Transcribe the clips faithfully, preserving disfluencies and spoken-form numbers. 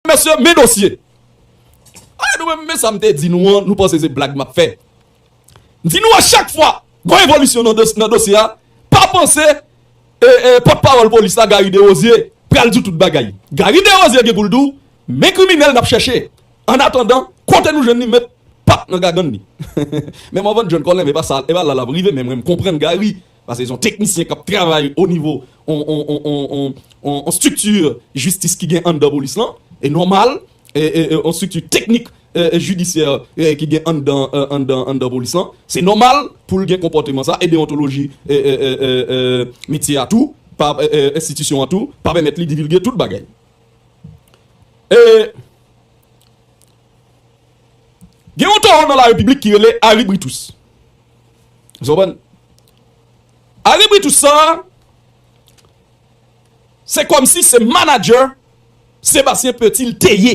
mesye, men dosye. A, nou menm, men sa m te di nou an, nou panse se blag m ap fè. M di nou a chak fwa, gon evolisyon nan, dos- nan dosye a, pa panse e, e, pòtpawòl polis la, Gary Desrosiers, pral di w tout bagay. Gary Desrosiers gen pou l di w, men kriminèl n ap chèche. Annatandan, kote nou jwenn li, met pat nan gagann li. Men Morvan John Colem, e pa sa, e pa la l ap rive, men mwen m konprann Gary, paske se yon teknisyen k ap travay o nivo on, on, on, on, on, on, on strikti jistis ki gen anndan polis lan, e nòmal, e, e, e, on strikti teknik, e, e, jidisyè, e, ki gen anndan, e, anndan, anndan polis lan, se nòmal pou l gen konpòteman sa, e deontoloji, e, e, e, e, e, metye a tou, pa, e, e, enstitisyon an tou, pa pèmèt li divilge tout bagay. E, gen yon towo nan la repiblik ki rele Harry Britus. Ou konprann? Harry Britus sa, se kòmsi se manadjè Sébastien Petit l te ye.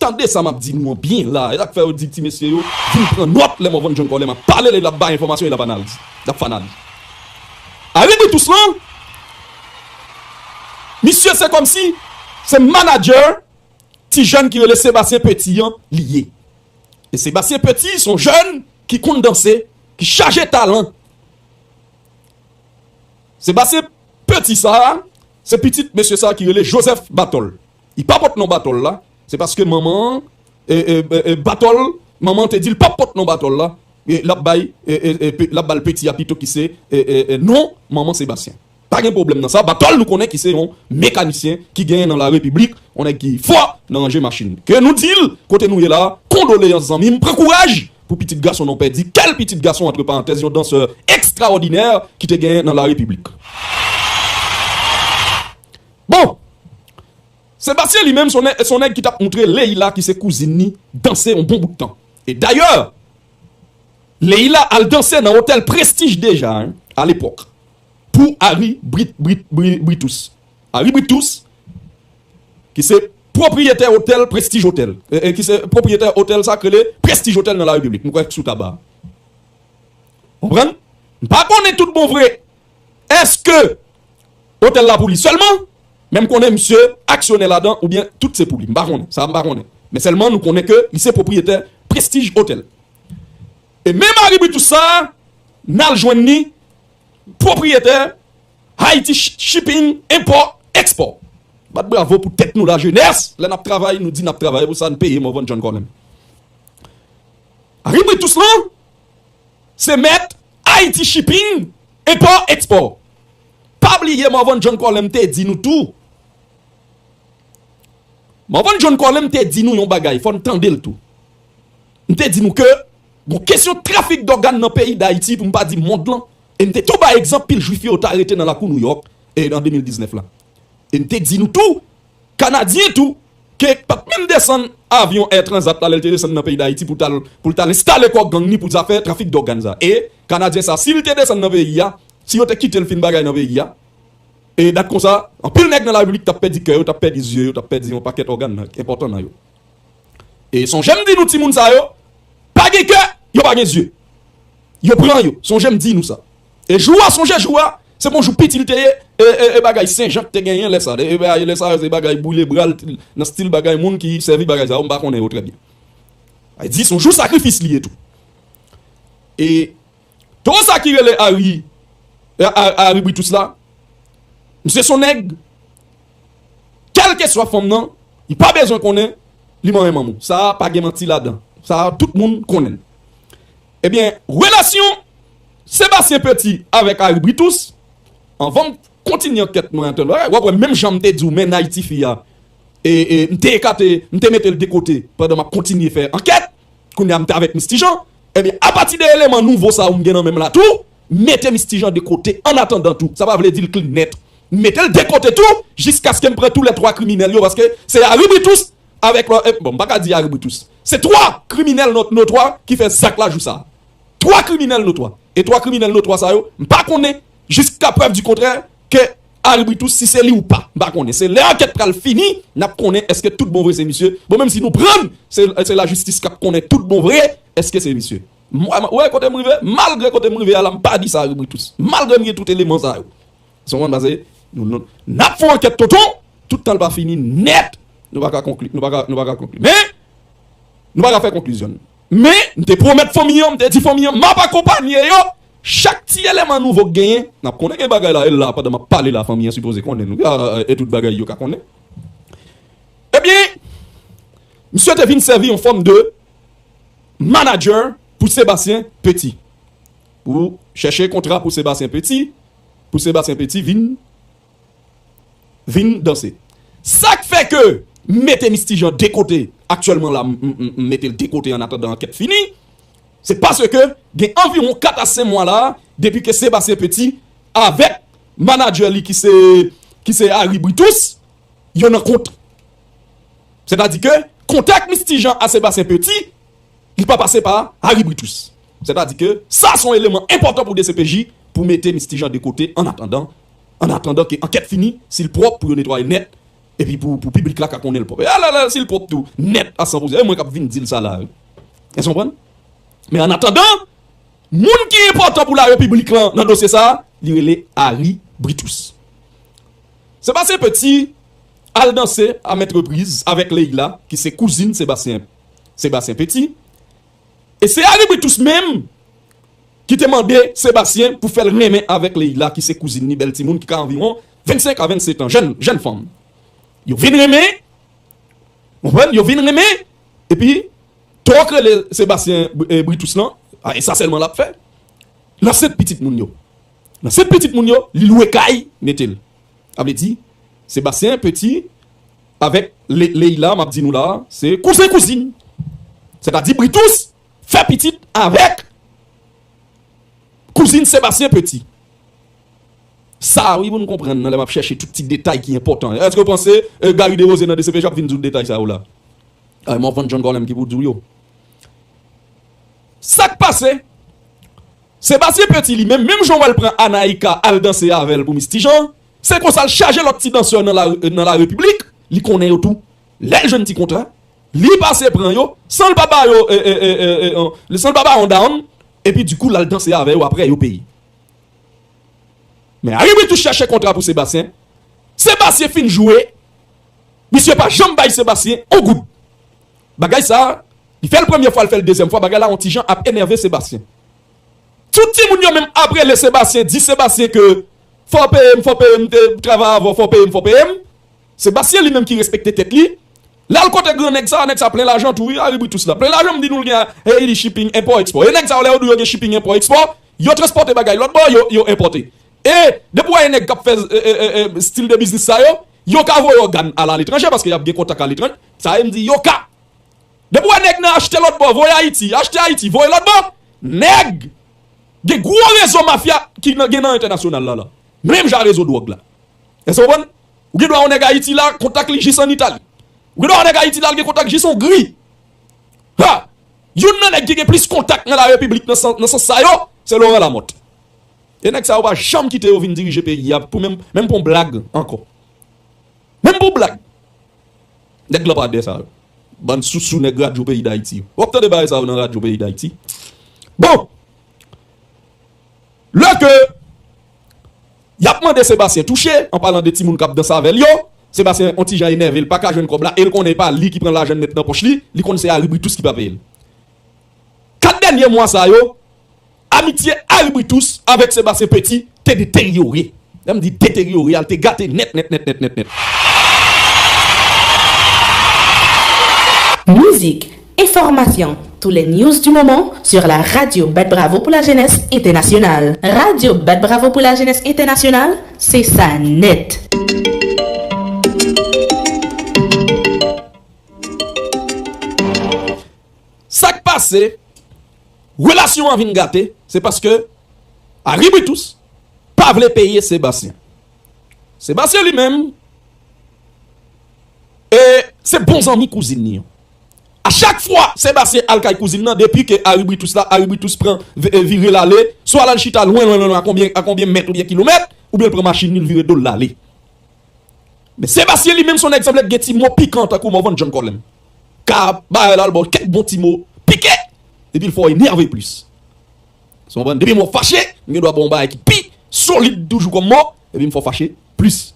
Tande sa m ap di nou an byen la. E sa k fè yo di ti mesye yo vin pran nòt lè Morvan John Colem ap pale, lè l ap bay enfòmasyon, e l ap analize. L ap fè analiz. Harry Britus lan, misye se kòmsi se manadjè ti jèn ki rele Sébastien Petit an li ye. E Sébastien Petit se yon jèn ki konn danse, ki chaje talan. Sébastien Petit sa a, se pitit mesye sa a ki rele Joseph Batol. Li pa pot non Batol la, se paske manman an, e, e, e, e, Batol, manman an te di l p ap pot non Batol la, e l ap bay, e, e, e, pe- l ap ba l Petit a pito ki se, e, e, e, non manman Sebastyen. Pa gen pwoblèm nan sa. Batol nou konnen ki se yon mekanisyen ki genyen nan la repiblik, yon nèg ki fò nan ranje machin. Ke nou di l, kote nou ye la, kondoleyans zanmi m, pran kouraj pou pitit gason nou pèdi. Kèl pitit gason, antre parantèz, yon dansè ekstraòdinè ki te genyen nan la repiblik. Bon, Sebastyen li menm, se yon nè- se yon nèg ki t ap montre Leila, ki se kouzin ni, danse yon bon bout tan. E dayè, Leila al danse nan otèl Prestige deja, hein, alepòk, pou Harry Brit, Brit, Brit, Britus. Harry Britus, ki se pwopriyetè otèl Prestige Hotel, e, e, ki se pwopriyetè otèl sa k rele Prestige Hotel nan la Repiblik. Mwen kwè k sou taba. Konprann? M pa konnen tout bon vre. Èske otèl la pou li sèlman? Men m konnen misye aksyonè ladan oubyen tout se pou li. M pa konnen. Sa a m pa konnen. Men sèlman nou konnen ke li se pwopriyetè Prestige Hotel. E menm Harry Britus sa a, n al jwenn li pwopriyetè Haiti Sh- Shipping Import Export. Bat bravo pou tèt nou lajenès. Lè n ap travay, nou di n ap travay pou sa, n peye Morvan John Colem. Harry Britus lan, se mèt Haiti Shipping Import Export. Pa bliye Morvan John Colem te di nou tou. Morvan John Colem te di nou yon bagay, fò n tande l tou. M te di nou ke gon kesyon trafik dògàn nan peyi Dayiti, pou m pa di mond lan, e m te tou bay egzanp pil jwif yo t arete nan lakou Nouyòk, e, an de mil diznèf la. E m te di nou tou, Kanadyen tou, ke pa t menm desann avyon Air Transat la, lè l te desann nan peyi Dayiti pou l t al, pou l t al enstale kò gang ni pou zafè trafik dògàn sa. E Kanadyen sa, si l te desann nan peyi a, si yo te kite l fin bagay nan peyi a, e dat konsa, anpil nèg nan la repiblik t ap pèdi kè yo, t ap pèdi zye yo, t ap pèdi yon pakèt ògàn nan, enpòtan nan yo. E sonje m di nou timoun sa yo, pa gen kè, yo pa gen zye. Yo pran yo, sonje m di nou sa. E jou a, sonje jou a, se pa yon jou piti li te ye, e, e, e bagay Sen Jan k te genyen lè sa. E, e, lè sa, se bagay boule bra l, nan stil bagay moun ki sèvi bagay sa yo, m pa konnen yo trè byen. Ay di, se yon jou sakrifis li ye tou. E towo sa ki rele Harry, e, A- Harry Britus la, misye se yon nèg, kèlkeswa fanm nan, li pa bezwen konnen li manyen manman w. Sa a pa gen manti ladan. Sa a tout moun konnen l. Ebyen, relasyon Sebastyen Petit avèk Harry Britus, anvan m kontinye ankèt mwen an, w ap wè menm jan m te di w men Haiti fi a, e, e, m te ekate, m te mete l de kote pandan m ap kontinye fè ankèt. Kounye a m te avèk Misty Jean. Ebyen, apati de eleman nouvo sa yo m gen nan men m la tou, m mete Misty Jean de kote annatandan tou. Sa pa vle di l clean nèt. M mete l de kote tou, jiskaske m pran tou lè twa kriminèl yo, paske se Harry Britus avèk, e, bon, m pa ka di Harry Britus. Se twa kriminèl not- notwa ki fè zak la jou sa a. Twa kriminèl notwa. E twa kriminèl notwa sa yo, m pa konnen, jiska prèv di kontrè, ke Harry Britus, si se li ou pa. M pa konnen. Se lè ankèt pral fini, n ap konnen èske tout bon vre se misye. Bon, menm si nou pran l, se, se lajistis k ap konnen tout bon vre èske se misye. M, w wè kote m rive? Malgre kote m rive a la, m pa di sa Harry Britus. Malgre m gen tout eleman sa yo. Sa w konprann, paske nou, nou, n ap fè yon ankèt tonton, tout tan l pa fini nèt. Nou pa ka konkli, nou pa ka, nou pa ka konkli. Men, nou pa ka fè konklizyon. Men, m te pwomèt fanmi an, m te di fanmi an, m ap akonpanye yo. Chak ti eleman nouvo k genyen, n ap konnen gen bagay la, e la, pandan m ap pale la, fanmi an sipoze konnen. Nou, a, e tout bagay yo ka konnen. Ebyen, misye te vin sèvi yon fòm de manager pou Sebastien Petit. Pou chèche kontra pou Sebastien Petit, pou Sebastien Petit vin, vin danse. Sa k fè ke m mete Miss Ti Jean de kote aktyèlman la, m, m, m, m mete l de kote an atandan ankèt fini, se paske gen anviwon kat a senk mwa la, depi ke Sebastien Petit avèk manager li ki se, ki se Harry Britus, yo nan kont. Sètadi ke kontak Miss Ti Jean a Sebastien Petit, li pa pase pa Harry Britus. Sètadi ke sa se yon eleman enpòtan pou D C P J pou mete Miss Ti Jean de kote an atandan, an atandan ke ankèt fini, si l pwòp pou yo netwaye nèt, epi pou, pou piblik la ka konnen l pwòp. E alala, si l pwòp tou, nèt a san pou san, e mwen k ap vin di l sa la, wi. Èske w konprann? Men an atandan, moun ki enpòtan pou la repiblik lan nan dosye sa a, li rele Harry Britus. Sebastien Petit al danse a mèt repriz avèk Leila, ki se kouzin Sebastien, Sebastien Petit. E se Harry Britus menm ki te mande Sebastien pou fè l renmen avèk Leila, ki se kouzin li, bèl timoun ki ka anviwon vennsenk a vennset an, jèn, jèn fanm. Yo vin renmen, w konprann? Yo vin renmen, epi Tòg rele Sebastien, eh, Britus lan, a, e sa sèlman l ap fè. L ansent pitit moun yo. L ansent pitit moun yo, li lwe kay, mete l. Sa vle di, Sebastien Petit avèk Le-, Leila, m ap di nou la, se kouzen kouzin. Sètadi Britus fè pitit avèk kouzin Sebastien Petit. Sa wi pou n konprann nan lè m ap chèche tout ti detay ki enpòtan. Èske w panse, eh, Gary Desrosiers nan D C P J ap vin di w detay sa yo la? Ay, Morvan John Colem ki pou di w yo. Sa k pase? Sebastien Petit li menm, menm jan w wè l pran Anaïka al danse avè l pou Miss Ti Jean, se konsa l chaje lòt ti dansè nan la, nan la repiblik, li konnen yo tou. Lè l jwenn ti kontra, li pase pran yo, san l pa ba yo, eh, eh, eh, eh, eh, eh, san l pa ba yo on down, epi dikou l al danse avè yo, apre yo peye. Men Harry Britus chèche kontra pou Sebastien. Sebastien fin jwe. Misye pa janm bay Sebastien on goud. Bagay sa, li fè l premye fwa, li fè l dezyèm fwa. Bagay la, yon ti jan ap enève Sebastien. Tout timoun yo menm ap rele Sebastien, di Sebastien ke fò w peye m, fò w peye m, m te travay avè w, fò w peye m, fò w peye m. Sebastien li menm ki respekte tèt li, l al kote gran nèg sa, nèg sa plen lajan tou wi, Harry Britus la. Plen lajan, m di nou l gen Haiti Shipping Import Export. E nèg sa yo lè yo di yo gen shipping import export, yo transpòte bagay lòt bò, yo, yo enpòte. E depi w wè nèg k ap fè, e, e, e, e, stil de biznis sa yo, yo ka voye ògàn al aletranje paske y ap gen kontak aletranje. Sa e m di yo ka. Depi w wè nèg nan achte lòt bò, voye Ayiti, achte Ayiti, voye lòt bò, nèg gen gwo rezo mafya ki nan, gen nan entènasyonal la, la. Menm jan rezo dwòg la. Èske w konprann? Ou gen dwa wè yon nèg Ayiti la, kontak li jis ann Itali. Ou gen dwa wè yon nèg Ayiti la, l gen kontak jis Ongri. Ha! Youn nan nèg ki gen plis kontak nan la repiblik nan sans, nan sans sa yo, se Laurent Lamothe. E nèg sa yo pa janm kite yo vin dirije peyi a pou menm, menm pou yon blag ankò. Menm pou blag. Nèg lanpadè sa yo. Bann sousou nèg radyo peyi Dayiti yo. W ap tande bagay sa yo nan radyo peyi Dayiti. Bon! Lè ke y ap mande Sebastien touche, an palan de timoun k ap danse avè l yo, Sebastien on ti jan enève, l pa ka jwenn kòb la, e l konnen e pa li ki pran lajan nèt nan pòch li, li konn se Harry Britus ki pa peye l. Kat dènye mwa sa yo, amitye Harry Britus avèk Sebastien Petit te deteryore. Lè m di deteryore, al te gate nèt, nèt, nèt, nèt, nèt, nèt. Musique, information, tous les news du moment sur la radio Bat Bravo pour la jeunesse internationale. Radio Bat Bravo pour la jeunesse internationale, c'est ça net. Sa k pase, relasyon an vin gate, se paske Harry Britus pa vle peye Sebastien. Sebastien li menm, e se bon zanmi kouzin li an. A chak fwa Sebastien al kay kouzin nan, depi ke Harry Britus la, Harry Britus pran vi-, e, vire l ale, swa l al chita lwen, lwen, lwen, lwen, a konbyen, a konbyen mèt oubyen kilomèt, oubyen l pran machin li, l vire do l, l ale. Men Sebastien li menm se yon nèg sanble gen ti mo pikan tankou Morvan John Colem. Ka bay la l ba w kèk bon ti mo pike, epi l fè w enève plis. Sa w konprann? Depi m wè w fache, m gen dwa ba w yon bagay ki pi solid toujou kòm mo, epi m fè w fache plis.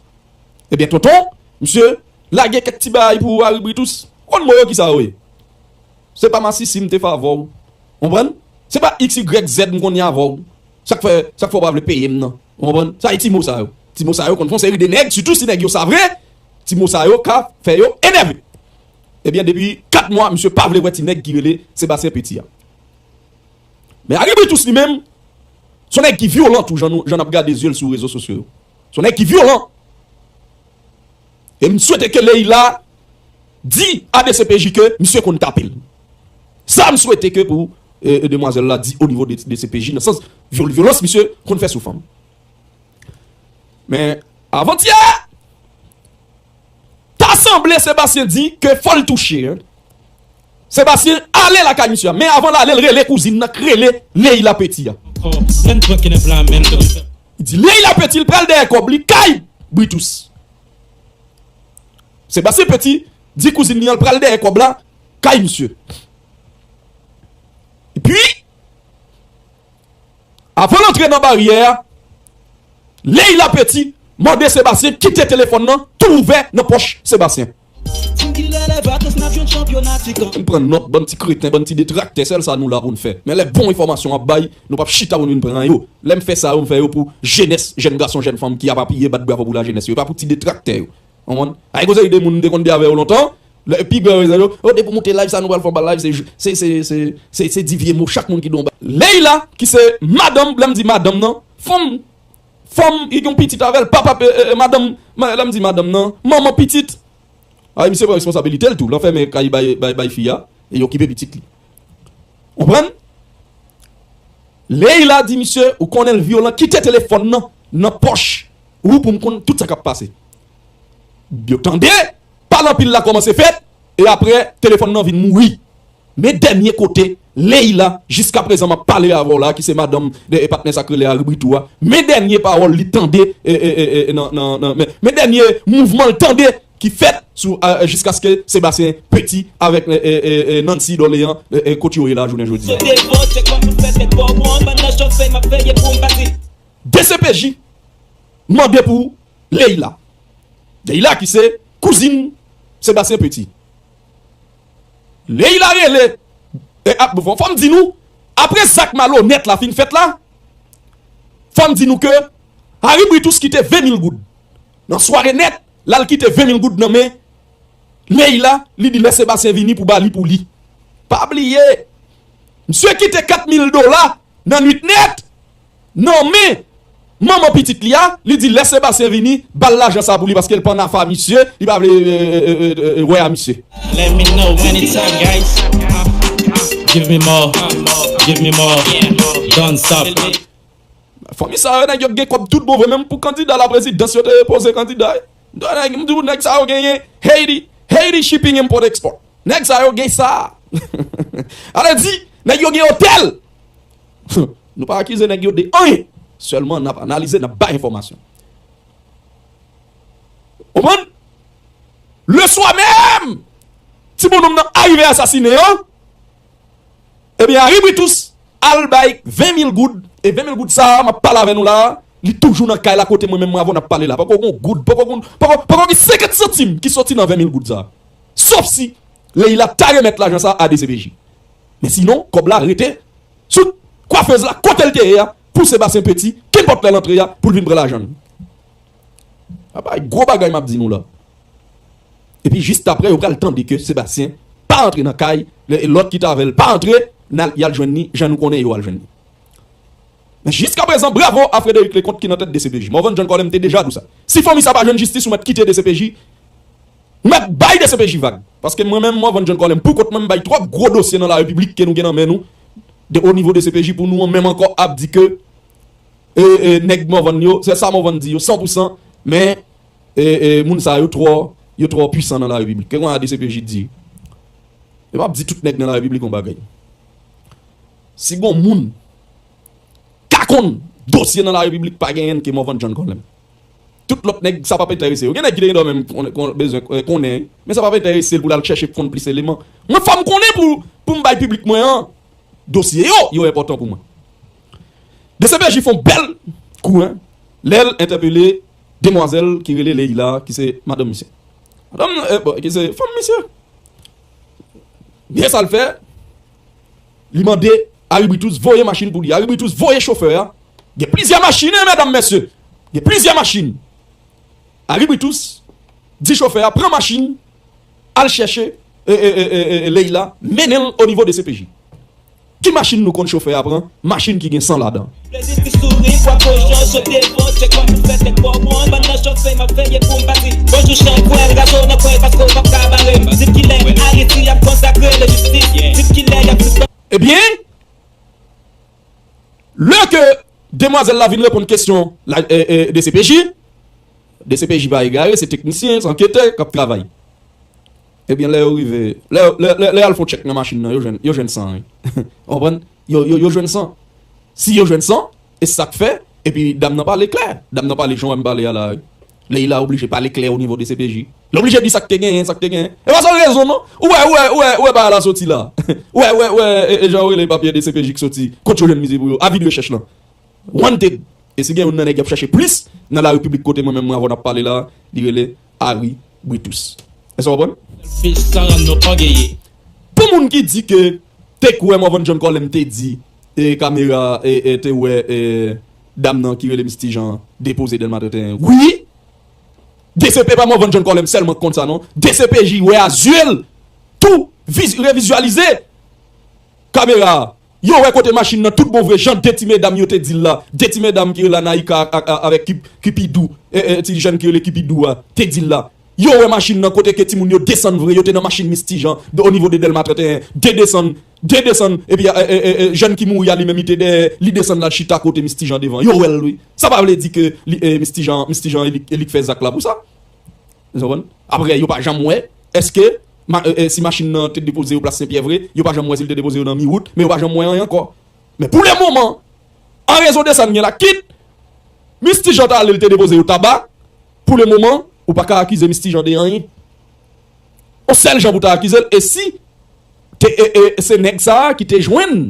Ebyen, tonton, misye Lage kèk ti bagay pou Harry Britus. Konn mo yo ki sa yo ye? Se pa masisi m te fè avè w. Konprann? Se pa X Y Z m konn ye avè w. Sa k fè, sa k fè w pa vle peye m nan? Ou konprann? Sa e ti mo sa yo. Ti mo sa yo konn fè yon seri de nèg, sitou si nèg yo sa vre, ti mo sa yo ka fè yo enève. Ebyen, depi kat mwa, misye pa vle wè ti nèg ki rele Sebastien Petit a. Men Harry Britus li menm, se yon nèg ki vyolan tou, jan nou, jan n ap gade zye l sou rezo sosyo yo. Se yon nèg ki vyolan. E m swete ke Leila di a D C P J ke misye konn tape l. Sa m swete ke pou e, e, demwazèl la di o nivo de, de D C P J, nan sans vyol-, vyolans misye konn fè sou fanm. Men, avantyè, ta sanble Sebastien di ke fò l touche, en. Sebastien ale lakay misye a, men avan l ale, l rele kouzin nan k rele Leila Petit a. Li di Leila Petit, l pral dèyè kòb li kay Britus. Sebastien Petit di kouzin li an, l pral dèyè kòb la kay misye. Epi, avan l antre nan baryè a, Leila Petit mande Sebastien kite telefòn nan tou ouvè nan pòch Sebastien. M pran nòt, bann ti kreten, bann ti detraktè, sèl sa nou la pou n fè. Men lè bon enfòmasyon ap bay, nou p ap chita pou n vin pran yo. Lè m fè sa yo, m fè yo pou jenès, jèn gason, jèn fanm ki ap apiye, bat bravo pou lajenès yo, e pa pou ti detraktè yo. Konprann? Ay, koze ide moun m te konn di avè yo lontan. Lè pi gran rezon yo, oh, depi w moute live sa, nou pral fè yon ba live, se, se, se, se, se, se di vye mo, chak moun ki di yon ba. Leila, ki se madanm, lè m di madanm nan, fanm, fanm, li gen yon pitit avè l, papa, e, e, e, madanm, ma-, lè m di madanm nan, manman pitit. Ay, misye pran responsabilite l tou, l anfèmen kay bay, bay, bay fi a, e yo okipe pitit li. Konprann? Leila di misye, ou konnen l vyolan, kite telefòn nan nan pòch ou pou m konn tout sa k ap pase. Yo tande, pale anpil la kòmanse fèt, e apre, telefòn nan vin mouri. Men dènye kote, Leila, jiska prezan m ap pale avè w la, ki se madanm de, e patnè sa k rele Harry Britou a, men dènye pawòl li tande, e, e, e, e, nan, nan, nan, men, men dènye mouvman l tande, ki fèt sou, a, jiskaske Sebastien Petit avèk, e, e, e, e, Nancy Dorléans, e, e, kot yo ye la jounen jodi a. D C P J mande pou Leila. Leila ki se kouzin Sebastien Petit. Leila rele, e, ap, fò, fò m di nou, apre zak malonèt la fin fèt la, fò m di nou ke Harry Britus kite ven mil goud. Nan sware nèt, l al kite ven mil goud nan men Leila, li di lè Sebastien vini pou ba li pou li. Pa bliye, misye kite kat mil dola nan nwit nèt, nan men manman pitit li a, li di lè Sebastien vini, ba l lajan sa pou li paske l pa nan afa misye, li pa vle, e, e, e, e, e, wè a misye. Let me know anytime, guys. Give me more, give me more. Don't stop. Fanmi sa yo, nèg yo gen kòb tout bon vre, menm pou kandida laprezidans yo te poze kandida. Donk, nèg, m di w, nèg sa yo genyen Haiti, Haiti Shipping Import Export. Nèg sa yo gen sa. Ale di, nèg yo gen otèl. Nou pa akize nèg yo de anyen. Sèlman n ap analize, n ap bay enfòmasyon. Konprann? Leswa menm, ti bonnonm nan arive asasinen an. Ebyen, Harry Britus al bay ven mil goud. E ven mil goud sa a, m ap pale avè nou la a, li toujou nan kay la kote mwen menm mwen avè w n ap pale la. Poko gon goud, poko gon, poko, poko gen senkant santim ki soti nan ven mil goud sa a. Sof si Leila ta remèt lajan sa a a D C P J. Men sinon, kòb la rete sou kwafèz la, kote l te ye a, pou Sebastien Petit, kenpòt lè l antre a, pou l vin pran lajan l. Apa, gwo bagay m ap di nou la. Epi jis apre, yo pral tande ke Sebastien pa antre nan kay, lè, lòt ki t avè l pa antre, n al, y al jwenn li, jan nou konnen yo al jwenn li. Men jiska prezan, bravo a Frederic Leconte ki nan tèt D C P J. Morvan John Colem te deja di w sa. Si fanmi sa pa jwenn jistis, ou mèt kite D C P J, ou mèt bay D C P J vag. Paske mwen menm, Morvan John Colem, pou kont mwen, m bay twòp gwo dosye nan larepiblik ke nou gen nan men nou, de, o nivo D C P J, pou nou menm ankò ap di ke, e, e, nèg Morvan yo, se sa Morvan di yo, san pou san, men, e, e, moun sa yo twò, yo twò pwisan nan larepiblik. Ke kounye a D C P J di? E m ap di tout nèg nan larepiblik yon bagay. Si gon moun ka konn dosye nan larepiblik pa genyen ke Morvan John Colem. Tout lòt nèg sa p ap enterese yo. Gen nèg ki te gen dwa menm kon-, kon-, bezwen, eh, konnen, men sa p ap enterese l pou l al chèche konn plis eleman. Mwen fò m konnen pou, pou m bay piblik mwen an dosye yo, yo enpòtan pou mwen. D C P J fè yon bèl kou, en, lè l entèpele demwazèl ki rele Leila, ki se madanm misye. Madanm nan, eh, bon, ki se fanm misye. Byen sa l fè, li mande Harry Britus voye machin pou li. Harry Britus voye chofè a. Gen plizyè machin, hein, medam, mesye. Gen plizyè machin. Harry Britus di chofè a pran machin, al chèche e, e, e, e, e, Leila, mennen l o nivo de C P J. Ki machin nou konn chofè a pran? Machin ki gen san ladan. Plezi ti souri, bwa kochon, sot devan, tchèk kòman m fè tèt bò wonn, bann nan chofe, m ap veye pou m pati. Bonjou, chan kwèl, gazo nan kwèl, paske w p ap ka bare m. Di m kilè Ayiti ap konsakre lejistis, di m kilè y ap sispann. Ebyen, lè ke demwazèl la vin reponn kesyon la, e, e, de C P J, de C P J pa egare, se teknisyen, se anketè k ap travay. Ebyen, lè yo rive, lè, lè, lè, lè y al fè yon tchèk nan machin nan, yo jwenn, yo jwenn san, wi. Ou konprann? Yo, yo, yo jwenn san. Si yo jwenn san, e sa k fè, epi dam nan pale klè. Dam nan pale jan w wè m pale a la, wi. Leila oblije pale klè o nivo de C P J. Li oblije di sa k te genyen, sa k te genyen. E pa sèl rezon, non. Ou wè, ou wè, ou wè, ou wè bagay la soti la. Ou wè, ou wè, ou wè, e, e jan yo rele papye de C P J k soti. Kot yo jwenn misye pou yo? Avi de rechèch lan. Wanted. E si gen youn nan nèg y ap chèche plis nan la repiblik kote mwen menm mwen avè w n ap pale la, li rele Harry Britus. Èske w konprann? Selfish, sa rann nou ògeye. Pou moun ki di ke te kwè Morvan John Colem te di, e kamera, e, e te wè, e dam nan ki rele Misty Jean depoze Dèlma trannteyen. Wi! D C P pa Morvan John Colem sèlman k konn sa, non. D C P J wè a zye l. Tou viz-, revizyalize kamera a. Yo wè kote machin nan tout bon vre, jan de ti medam yo te di l la. De ti medam ki rele Anaïka ak, ak, ak, avèk Kip-, Kipidou, e, e, ti jèn ki rele Kipidou a, te di l la. Yo wè machin nan kote ke timoun yo desann vre, yo te nan machin Misty Jean, de, o nivo de Dèlma trannteyen, de desann, de desann, epi, e, e, e, e, jèn ki mouri a li menm, li te dèyè, li desann la chita kote Misty Jean devan. Yo wè l, wi. Sa pa vle di ke li, e, Misty Jean, Misty Jean, e li, e li k fè zak la pou sa. Ou konprann? Apre, yo pa janm wè, èske ma-, e, e, si machin nan te depoze yo plas Senpyè vre, yo pa janm wè si l te depoze yo nan mi wout, men yo pa janm wè anyen ankò. Men pou le moman, an rezon de sa n gen la, kit Misty Jean ta ale l te depoze yo Taba, pou le moman, ou pa ka akize Misty Jean de anyen. On sèl jan pou ta akize l, e si te, e, e, se nèg sa a ki te jwenn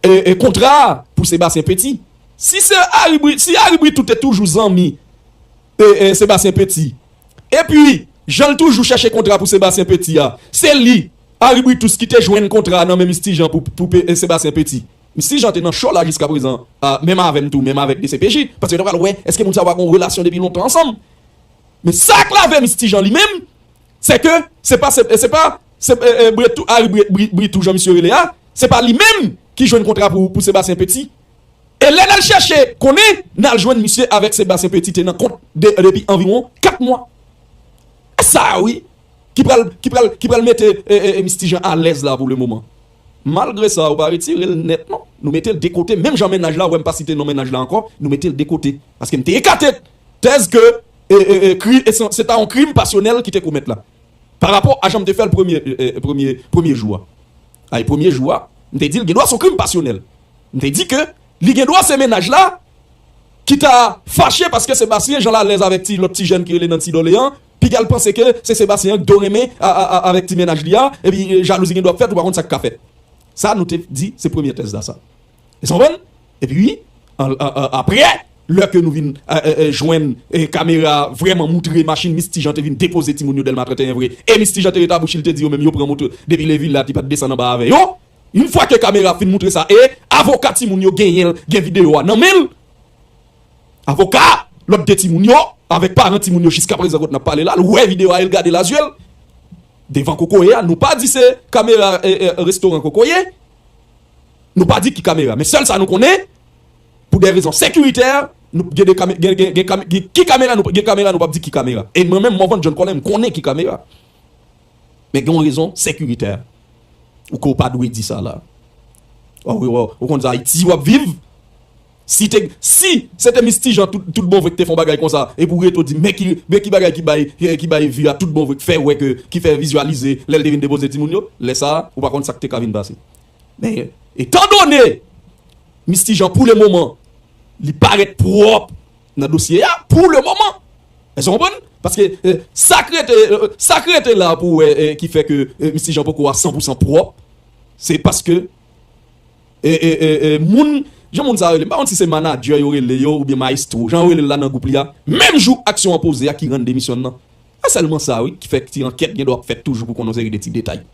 e, e, kontra a pou Sebastien Petit. Si se Harry Bri-, si Harry Britou te toujou zanmi, e, e, Sebastien Petit, epi jan l toujou chèche kontra pou Sebastien Petit a, se li, Harry Britus, ki te jwenn kontra a nan men Misty Jean pou, pou pe-, e, Sebastien Petit. Misty Jean te nan cho la jiska prezan, a, menm avè m tou, menm avèk D C P J, paske yo ta pral wè èske moun sa yo pa gen yon relasyon depi lontan ansanm. Men sa k lave Misty Jean li menm, se ke se pa, se, se pa, se, e, e, Bretou, Harry Bre-, Bri-, Britou, jan misye rele a, se pa li menm ki jwenn kontra pou, pou Sebastien Petit. E lè n al chèche konnen, n al jwenn misye avèk Sebastien Petit te nan kont de, depi anviwon kat mwa. E sa, wi, ki pral, ki pral, ki pral mete, e, e, e, Misty Jean alèz la pou le moman. Malgre sa, ou pa retire l nèt, non. Nou mete l de kote, menm jan mennaj la, ou wè m pa site non mennaj la ankò, nou mete l de kote. Paske m te ekate tèz ke, e, e, e, kri-, e se, se ta yon krim pasyonèl ki te komèt la. Pa rapò a jan m te fè l premye, e, e, premye, premye jou a. Ay, premye jou a, m te di l gen dwa se yon krim pasyonèl. M te di ke li gen dwa se mennaj la ki ta fache paske Sebastien Jean l alèz avèk ti, lòt ti jèn ki rele Nancy Dorléan, piga l panse ke se Sebastien an ki do renmen a, a, a, avèk ti mennaj li a, epi, e, jalouzi gen dwa ap fèt, ou pa konn sa k ka fèt. Sa, nou te di, se premye tèz la, sa. Èske w konprann? Epi wi, an, an, an, apre, lè ke nou vin, e, e, e, jwenn, e, kamera vrèman moutre machin Misty Jean te vin depoze timoun yo Dèlma trannteyen vre, e Misty Jean te ret a bouch li, te di yo menm yo pran moto depi Levila, li pa t desann anba avè yo. Yon fwa ke kamera fin moutre sa, e avoka timoun yo genyen l, gen videyo a nan men l. Avoka lòt de timoun yo, avèk paran timoun yo jiska prezan kote n ap pale la, l wè videyo a e l gade l a zye l. Devan kokoye a, nou pa di se kamera, e, e, restoran kokoye. Nou pa di ki kamera. Men sèl sa nou konnen, pou de rezon sekiritè, nou gen de kame-, gen, gen, gen kame-, gen ki kamera, nou, gen kamera, nou p ap di ki kamera. E mwen menm, Morvan John Colem, m konnen ki kamera. Men gen yon rezon sekiritè. Ou ke w pa dwe di sa la. Ou, ou, ou, ou konn sa Ayiti w ap viv? Si te, si se te Misty Jean tout, tout bon vre ki te fè yon bagay konsa, epi w rete w di, men ki, men ki bagay ki bay, ki bay vi a tout bon vre, ki fè wè ke, ki fè vizyalize lè l te vin depoze timoun yo, lè sa a, ou pa konn sa k te ka vin pase. Men, etandone Misty Jean, pou le moman, li parèt pwòp nan dosye a, pou le moman. Èske w konprann? Paske, e, sa k rete, e, sa k rete la pou wè, e, ki fè ke, e, Misty Jean poko a san pou san pwòp, se paske, e, e, e, e, moun, jan moun sa rele, m pa konn si se manadjè yo rele yo oubyen mayestwo, jan yo rele l la nan gwoup li a, menm jou aksyon an poze a ki rann demisyon nan. Se sèlman sa, wi, ki fè ti ankèt gen dwa ap fèt toujou pou konn yon seri de ti detay.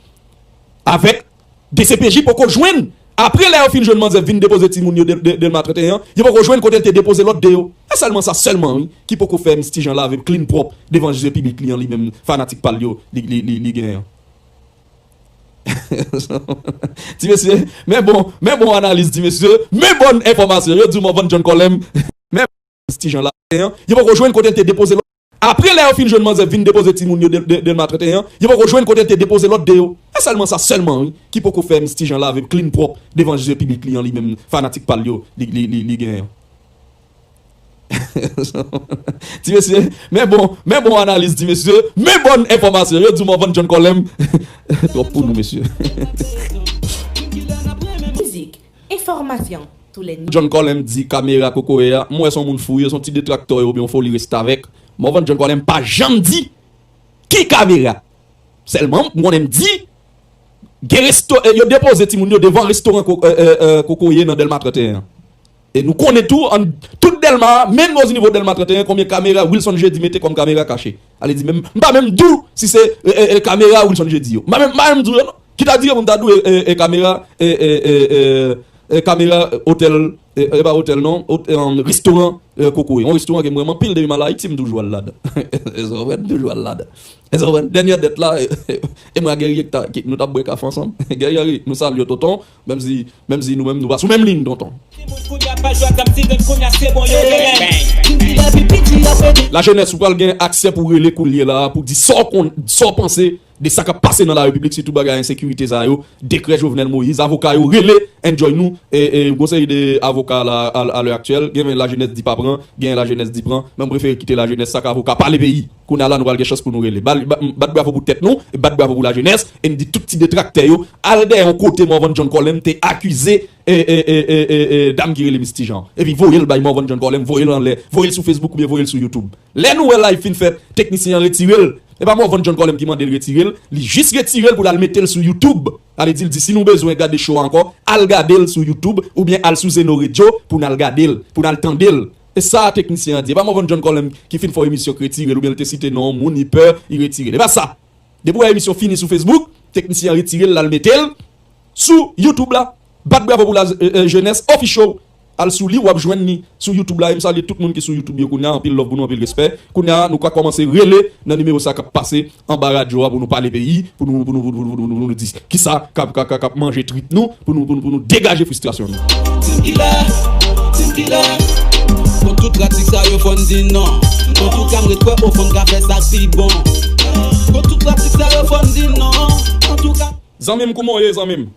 Avèk D C P J poko jwenn. Apre lè yo fin jwenn manzè vin depoze timoun yo Dèlma trannteyen an, yo poko jwenn kote l te depoze lòt de yo. Se sèlman sa sèlman, wi, ki poko fè Miss Tijan lave l clean pwòp devan je piblik li an, li menm fanatik pa l yo li, li, li, li genyen an. Ti mesye, men bon, men bon analiz, ti mesye, men bòn enfòmasyon. Yo di w Morvan John Colem, men Miss Tijan la, yo poko jwenn kote l te depoze lòt. Apre lè yo fin jwenn manzè vin depoze timoun yo Dèlma trannteyen an, yo poko jwenn kote l te depoze lòt de yo. Se sèlman sa sèlman, wi, ki poko fè Miss Tijan lave l clean pwòp devan je piblik li an, li menm fanatik pa l yo li, li, li, li genyen an. Ti mesye, men bon, men bon analiz, ti mesye, men bòn enfòmasyon. Yo di w Morvan John Colem, twòp pou nou, mesye. Mizik, enfòmasyon, tou lè John Colem di kamera kokoye a, m wè se yon moun fou, yo se yon ti detraktè yo, oubyen yon foli restavèk. Morvan John Colem pa janm di ki kamera. Sèlman, m konnen m di, gen resto, eh, yo depoze timoun yo devan restoran ko, eh, eh, eh, kokoye nan Dèlma trannteyen an. E nou konnen tou, an, tout Dèlma a, menm osi nivo Dèlma trannteyen, konbyen kamera Wilson Jeudi mete kòm kamera kache. Ale di menm, m pa menm di w si se, eh, eh, eh, kamera Wilson Jeudi yo. M pa menm, m pa menm di w yo, non. Ki ta di yo pou m ta di w, eh, eh, eh, kamera, eh, eh, eh, eh, eh, kamera, eh, otèl, eh, eh, pa otèl, non, ot-, eh, um, restoran, eh, kokoye. Yon restoran ke m renmen anpil depi m al Ayiti, m toujou al ladan. E sa w wè, m toujou al ladan. E sa w wè, dènyè dèt la, e mwen ak Guerrier ki ta, ki, nou t ap bwè kafe ansanm. Guerrier, nou salye w, tonton. Menm si, menm si nou menm, nou pa sou menm liy, tonton. Lajenès, ou pral gen aksè pou rele koulye la, pou di sa w konn, sa w panse de sa k ap pase nan larepiblik, sitou bagay ensekirite sa yo, dekrè Jovenel Moïse, avoka yo rele, enjoy nou, e, e, gon seri de avoka la, a, a lè aktyèl, gen lajenès di pa pran, gen lajenès di pran, men m prefere kite lajenès, sa k avoka pale peyi. Kounye a la, nou pral gen chans pou nou rele. Bat, bat, bat bravo pou tèt nou, e bat bravo pou lajenès, e n di tout ti detraktè yo, al dèyè yon kote Morvan John Colem te akize, e, e, dam ki rele Miss Tijan. Epi voye l bay Morvan John Colem, voye l anlè, voye l sou Facebook oubyen voye l sou YouTube. Lè nou wè live fin fèt, teknisyen an retire l. E pa Morvan John Colem ki mande l retire l, li jis retire l pou l al mete l sou YouTube. Sa vle di, l di, si nou bezwen gade show a ankò, al gade l sou YouTube oubyen al sou Zeno Radio pou n al gade l, pou n al tande l. E sa teknisyen an di. E pa Morvan John Colem ki fin fè yon emisyon k retire l oubyen l te site non yon moun, li pè, li retire l. E pa sa. Depi w wè emisyon fini sou Facebook, teknisyen an retire l, l al mete l sou YouTube la. Bat bravo pou la, eh, eh, jenès official. Al sou li, w ap jwenn li sou YouTube la. E m salye tout moun ki sou YouTube yo kounye a. Anpil love pou nou, anpil respè. Kounye a, nou ka kòmanse rele nan nimewo sa k ap pase anba radyo a pou nou pale peyi, pou nou, pou nou, pou nou, pou nou, pou nou, pou nou di kisa k ap, k ap, k ap, k ap manje trip nou, pou nou, pou nou, pou nou degaje fristrasyon nou. Team Killer, Team Killer. Kont tout pratik sa yo fò n di non. Antouka m ret kwè o fon ka fè sa k pi bon. Kont tout pratik sa yo fò n di non. Antouka. Zanmi m, kouman w ye, zanmi m?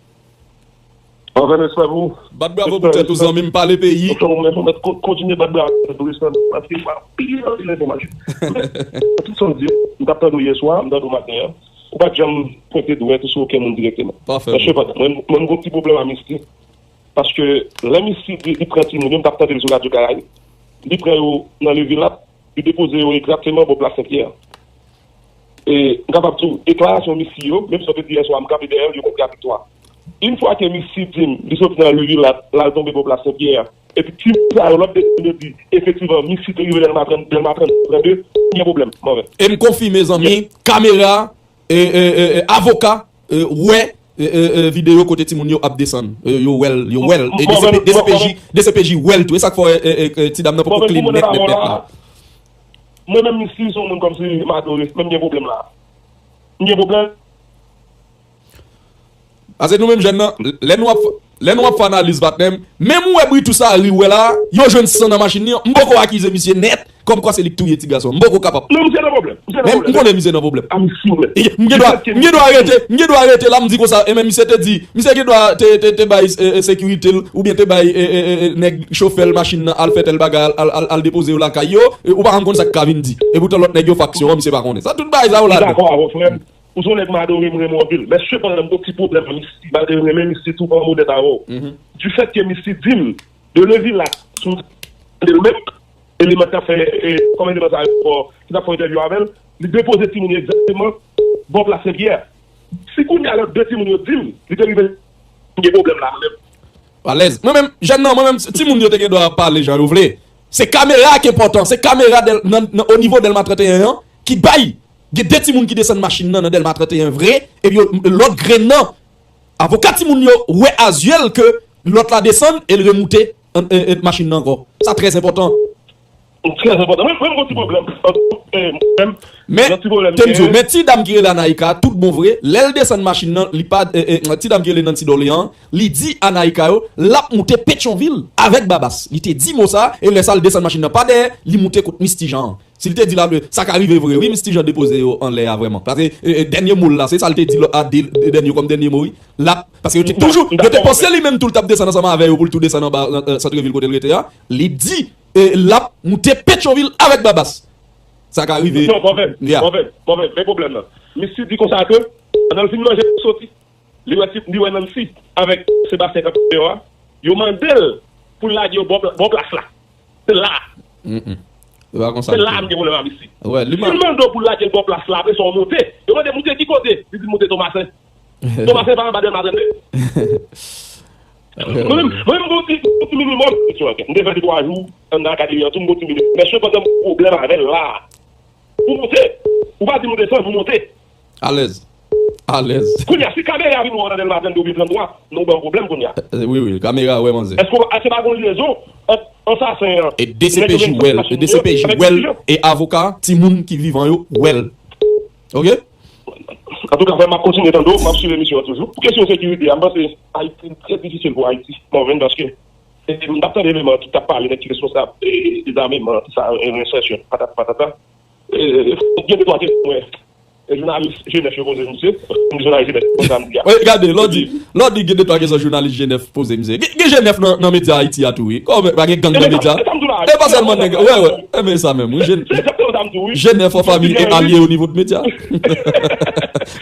Anpil respè pou ou. Bat bravo pou tèt ou, zanmi m, pale peyi. Ou fè ou mèt, ou mèt kon-, kontinye bat bravo pou tèt ou, respè pou ou, paske ou anpil, anpil enfòmasyon. Men, tout sa w di, m t ap tande w yè swa, m tande w maten an. Ou pa t janm pwente dwèt ou sou okenn moun dirèkteman. Pafè. Men sepandan, mwen, mwen, m gon ti pwoblèm a Misty. Paske lè Misty di li pran timoun yo, m t ap tande l sou Radyo Karayib. Li pran yo nan Levilat, li depoze yo egzakteman bò plas Senpyè. E m kapab di w, deklarasyon Misty yo, menm jan w te di yè swa, m kanpe dèyè l, yo kontradikwa. Yon fwa ke Misty di m, li soti nan Levilat, l al tonbe bò plas Senpyè, epi timoun sa yo, lòt de timoun yo di, efektivman, Misty te rive Dèlma trannde, Dèlma trannde, gen pwoblèm, mwen menm. E m konfime, zanmi, kamera, e, e, e, e, avoka, e, wè, e, e, e, videyo kote timoun yo ap desann. E, yo wè l, yo wè l. E D C P, D C P J, D C P J wè l tou. E sa k fè, e, e, e, ti dam nan poko clean nèt, nèt, nèt la. Mwen menm, Misty se yon moun kòmsi m adore, men m gen pwoblèm la. M gen pwoblèm. Paske nou menm jèn nan, lè nou ap, lè nou ap fè analiz, patnè m, menm ou wè bri tou sa ri w wè la, yo jwenn san nan machin li an, m poko akize misye nèt, kòmkwa se li k touye ti gason an. M poko kapab. Non, misye nan pwoblèm. Misye nan pwoblèm. Men m konnen misye nan pwoblèm. A, misye, men. E, m gen dwa, m gen dwa rete, m gen dwa rete la, m di konsa, e men misye te di, misye gen dwa te, te, te bay, e, e, sekirite l, oubyen te bay, e, e, e, e, nèg chofè l machin nan, al fè tèl bagay, al, al, al, al depoze yo lakay yo, e, ou pa janm konn sa k ka vin di. E poutan lòt nèg yo faksyon an, misye pa konnen. Sa tout bagay sa yo ladan. M dakò avè w, frè m. Ou se yon nèg m adore, m renmen w anpil. Men sepandan, m gon ti pwoblèm ak Misty, malgre m renmen Misty tou, pa m onèt avè w. Difèt ke Misty di m, de Levilat, sou tande l menm, eleman ki t ap fè, e, kòm eleman sa yo, ki t ap fè entèvyou avè l, li depoze timoun yo egzakteman bò plas Senpyè. Si kounye a lòt de timoun yo di m, li te rive, m gen pwoblèm la, mwen menm. Alèz. Mwen menm, jèn nan, mwen menm, timoun yo te gen dwa ap pale jan yo vle. Se kamera a ki enpòtan, se kamera Dèl-, nan, nan, o nivo Dèlma trannteyen an, ki bay Gen de timoun ki desann machin nan nan Dèlma trannteyen vre, epi yo, lòt grenn nan, avoka timoun yo wè a zye l ke lòt la desann e l remoute an- e- e- machin nan ankò. Sa trè enpòtan. Trè enpòtan. Mwen, mwen, m gon ti pwoblèm. Eh, mwen, Men, yon ti pwoblèm te m di w, gen. Men ti dam ki rele Anaïka, tout bon vre, lè l desann machin nan, li pa, eh, eh, ti dam ki rele Nancy Dorléan, li di Anaïka yo, l ap moute Petyonvil avèk Babas. Li te di mo sa, e lè sa l desann machin nan pa dèyè, li moute kot Misty Jean an. Si l te di la, sa ka rive vre, wi, Misty Jean depoze yo anlè a vrèman. Paske eh, eh, dènye mo l la, se sa l te di lò- a de- de- dènye kòm dènye mo, wi. L ap, paske yo te toujou, yo te panse li menm tou l t ap desann ansanm avè yo pou l tou desann anba nan, eh, santrevil kote l rete a. Li di, eh, l ap moute Petyonvil avèk Babas. Sa ka rive. Non, mòvè, Yeah. mòvè, mòvè, men pwoblèm nan. Misty di konsa ke, pandan l fin manje, l soti. Li wè, ti- li wè Nancy avèk Sebastien k ap deyò a. Yo mande l pou l lage yo bò pla- bò plas la. Se la. Mm-mm. Se pa konsa. Se la m gen pwoblèm a Misty. Wè, li Si l mande w pou l lage l bò plas la, apre sa w monte. Yo mande moute ki kote? Li di moute Tomasen. Tomasen pa anba Dèlma trannde. Mwen menm, mwen menm, mwen ti, mwen ti minimòm. M te fè de twa jou anndan akademi an, tou m gon ti minimòm. Mesye, pandan m pwoblèm avè l la. Ou monte. Ou pa di m ou desann, ou monte. Alèz. Alèz. Kounye a, si kamera vin wè w nan Dèlma trannde oubyen trannde twa, nou ban pwoblèm kounye a. Eh, Wi, wi, kamera wè manzè. Èske w- èske pa gon lyezon ant ansasen an? E DCPJ wè l, e DCPJ wè l, e avoka, timoun ki vivan yo wè l. Ok? Antouka, frè m, m ap kontinye tande w, m ap swiv emisyon an toujou. Pou kesyon sekirite a, m panse Ayiti trè difisil pou Ayiti, mòvèn, paske e, m t ap tande eleman ki t ap pale nèg ki responsab e, dezameman, sa, e, rensèsyon, patati patata. E, gen de twa kesyon mwen, e, jounalis G nèf yo poze misye, jounalis G nèf konn sa m di a. Wi, gade, lè w di, lè w di gen de twa kesyon jounalis G nèf poze misye. Gen, gen G nèf nan, nan medya Ayiti a tou, wi. Kòman pa gen gang nan medya? E pa sèlman nèg, wè, wè. E men sa menm, wi. G nèf an fanmi e alye o nivo de medya.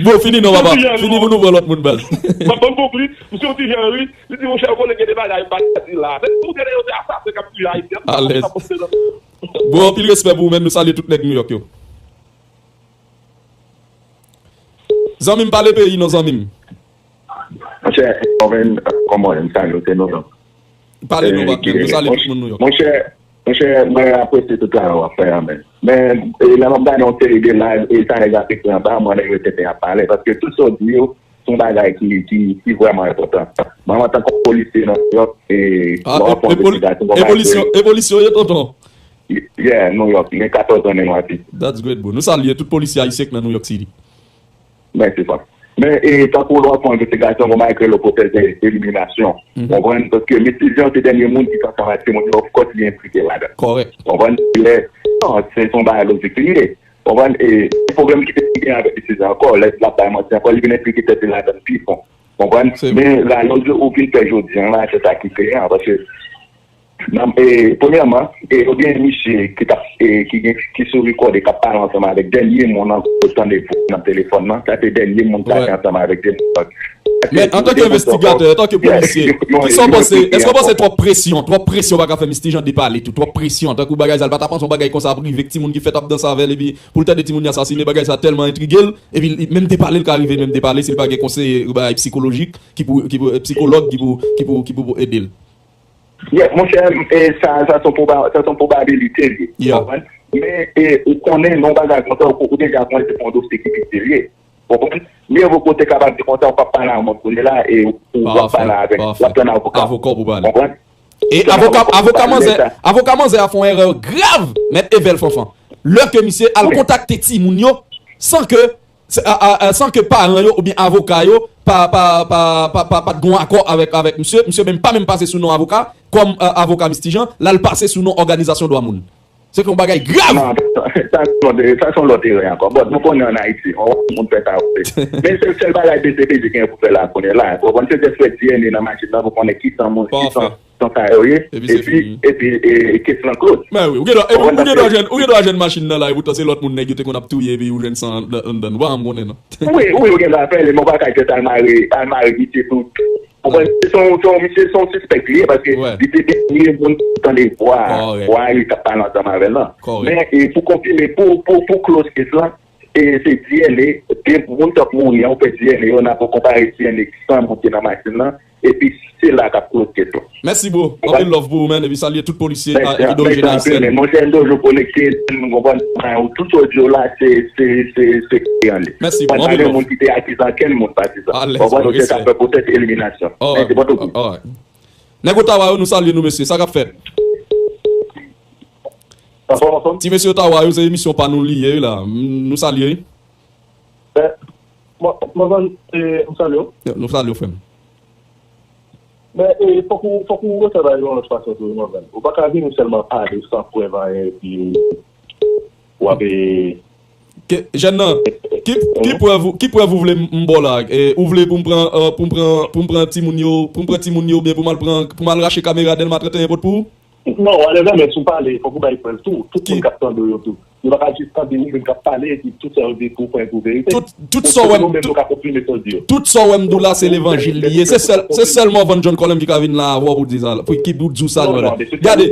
Bon, fini non, papa. Fini pou nou pran lòt moun, baz. M ap ban m konkli, misye yon ti jan ri, li di, monchè, ou konnen gen de bagay m pa ka di la. Se pou tande yo se asasen k ap tiye Ayisyen. Alèz. Bon, anpil respè pou ou menm, nou salye tout nèg New York yo. Zanmi m, pale peyi non, zanmi m. Monchè, mwen menm, kòman, m salye w, se Nolan. Pale non, patnè m, nou salye tout moun New York. Monchè, monchè, mwen apresye tout travay w ap fè a, men. Men, e, lè m ap gade yon seri de live, e sa nèg ap ekri anba, mwen nèg yo tenten ap pale, paske tout sa w di yo, se yon bagay ki, ki, ki vrèman enpòtan. Mwen, antanke polisye nan New York, e, Ah, bon, e, e, poli- e polisyon, e polisyon ye, tonton? Yeah, New York, gen katòz ane mwen ap viv. That's great, bro. Nou salye tout polisye ayisyen k nan New York City. Mèsi, frè. Men, e, tankou lè w ap fè yon envestigasyon, bon, malgre l opwotèz eliminasyon. Konprann? Paske Misty Jean se dènye moun ki te ansanm ak timoun yo, of course, li enplike ladan. Kòrèk. Konprann? Lè, non, se se yon bagay lojik li ye. Konprann? E, se pwoblèm ki te gen avèk Misty Jean ankò, lè l ap bay manti ankò, li vin enplike tèt li ladan pi fon. Konprann? Men, ralòj ou vin fè jodi a la, se sa ki fè an, paske Nan, e, premyèman, e, yo gen misye ki t ap, e, ki gen, ki sou rekòde k ap pale ansanm avèk dènye moun nan, ou tande vwa nan telefòn nan. Sa se dènye moun k pale ansanm avèk dènye moun. Men antanke envestigatè, antanke polisye, kisa w panse? Èske w panse twòp presyon, twòp presyon pa ka fè Misty Jean depale tou? Twòp presyon, tankou bagay sa, l pa ta panse yon bagay konsa ap rive k timoun ki fèt ap danse avè l, epi pou l tande timoun yo asasine, bagay sa tèlman entrige l, epi l, menm depale l ka rive, menm depale si l pa gen konseye, bagay psikolojik, ki pou, ki pou, psikològ ki pou, ki pou, ki pou ede l. Yeah, monchè, e, sa, sa se yon proba- sa se yon pwobabilite li ye. Konprann? Men, e, ou konnen, nan yon bagay konsa, ou, ou deja konnen se pa yon dosye ki pi serye. Konprann? Mye vo kote kapab di konsa, ou p ap pale a moun kounye la, e ou, ou ap pale avèk, w ap tann avoka. Avoka w pou pale. Konprann? E avoka, avoka manzè, avoka manzè a fè yon erè grav, mèt Evel Fanfan. Lè ke misye al kontakte timoun yo, san ke, a, a, a, san ke paran yo oubyen avoka yo pa, pa, pa, pa, pa, pa t gon akò avèk, avèk misye, misye menm pa menm pase sou non avoka, kòm, e, avoka Misty Jean, l al pase sou non òganizasyon dwa moun. Se yon bagay grav! Non, sa, sa se yon lòt, sa se yon lòt erè ankò. Bon, nou konnen ann Ayiti, yon moun fè sa yo fè. Men se sèl bagay DCPJ genyen pou fè la kounye a la. Ou konprann, se jis fè D N A nan machin nan pou konnen ki san moun, ki san, san sa yo ye. Epi, epi, e, e kes lan close. Men wi, ou gen dwa, epi ou gen dwa jwenn, ou gen dwa jwenn machin nan la, e poutan se lòt moun nèg yo te konn ap touye, epi ou jwenn san anndan, anndan. Ou pa janm konnen, non. Wi, wi, ou gen dwa fè li, men ou pa ka jis al mare, al mare misye tou. Ou konprann? Se yon, se yon, misye se yon sispèk li ye, paske li se dènye moun ki tande vwa, vwa li k ap pale ansanm avè l lan. Men, e, pou konfime, pou, pou, pou close case lan, e se D N A, de moun k ap mouri an, ou pè D N A yo, n ap konpare D N A san moun ki nan machin nan, epi se la k ap kloke tou. Mèsi, bro. Anpil love pou ou, man. Epi salye tout polisye a, epi dorijin ayisyèn. Monchè, m toujou konekte, m konprann, ou tout sa w di yo la, se, se, se, se kreyòl li. Mèsi, bro. Anpil love. Pa gen moun ki te akize ankenn moun pa di sa. Alèz, bro, respè. Ou konprann, se sa fè poutèt eliminasyon. Alright, alright. Nèg Ottawa yo, nou salye nou, mesye. Sa k ap fèt? Anfòm, anfòm. Ti mesye Ottawa yo, se emisyon pa nou li ye la. M-, nou salye. Ben, mwen, mwen, eh, m salye w. Nou salye w, frè m. Men, eh, fòk ou, fòk ou refè bagay yo yon lòt fason tou, mwen menm. Ou pa ka vini sèlman pale san prèv anyen, epi w ap, eh, Ke, jèn nan, ki, ki prèv, ki prèv ou vle m, m ba w la? Eh, ou vle pou m pran, eh, pou m pran, pou m pran timoun yo, pou m pran timoun yo, oubyen pou m al pran, pou m al rache kamera Dèlma trannteyen pot pou ou? Non, whatever, men si w pale, fòk ou bay prèv tou. Tout moun k ap tande w yo tou. Yo pa ka jis tande ou menm k ap pale, epi tout sa yo di tou fo, pou verite. Tout, tout sa w wè m, tout, tout sa w wè m di w la, se levanjil li ye. Se sèl, se sèl Morvan John Colem ki ka vin la avè w pou di sa, pou ki pou di w sa. Gade,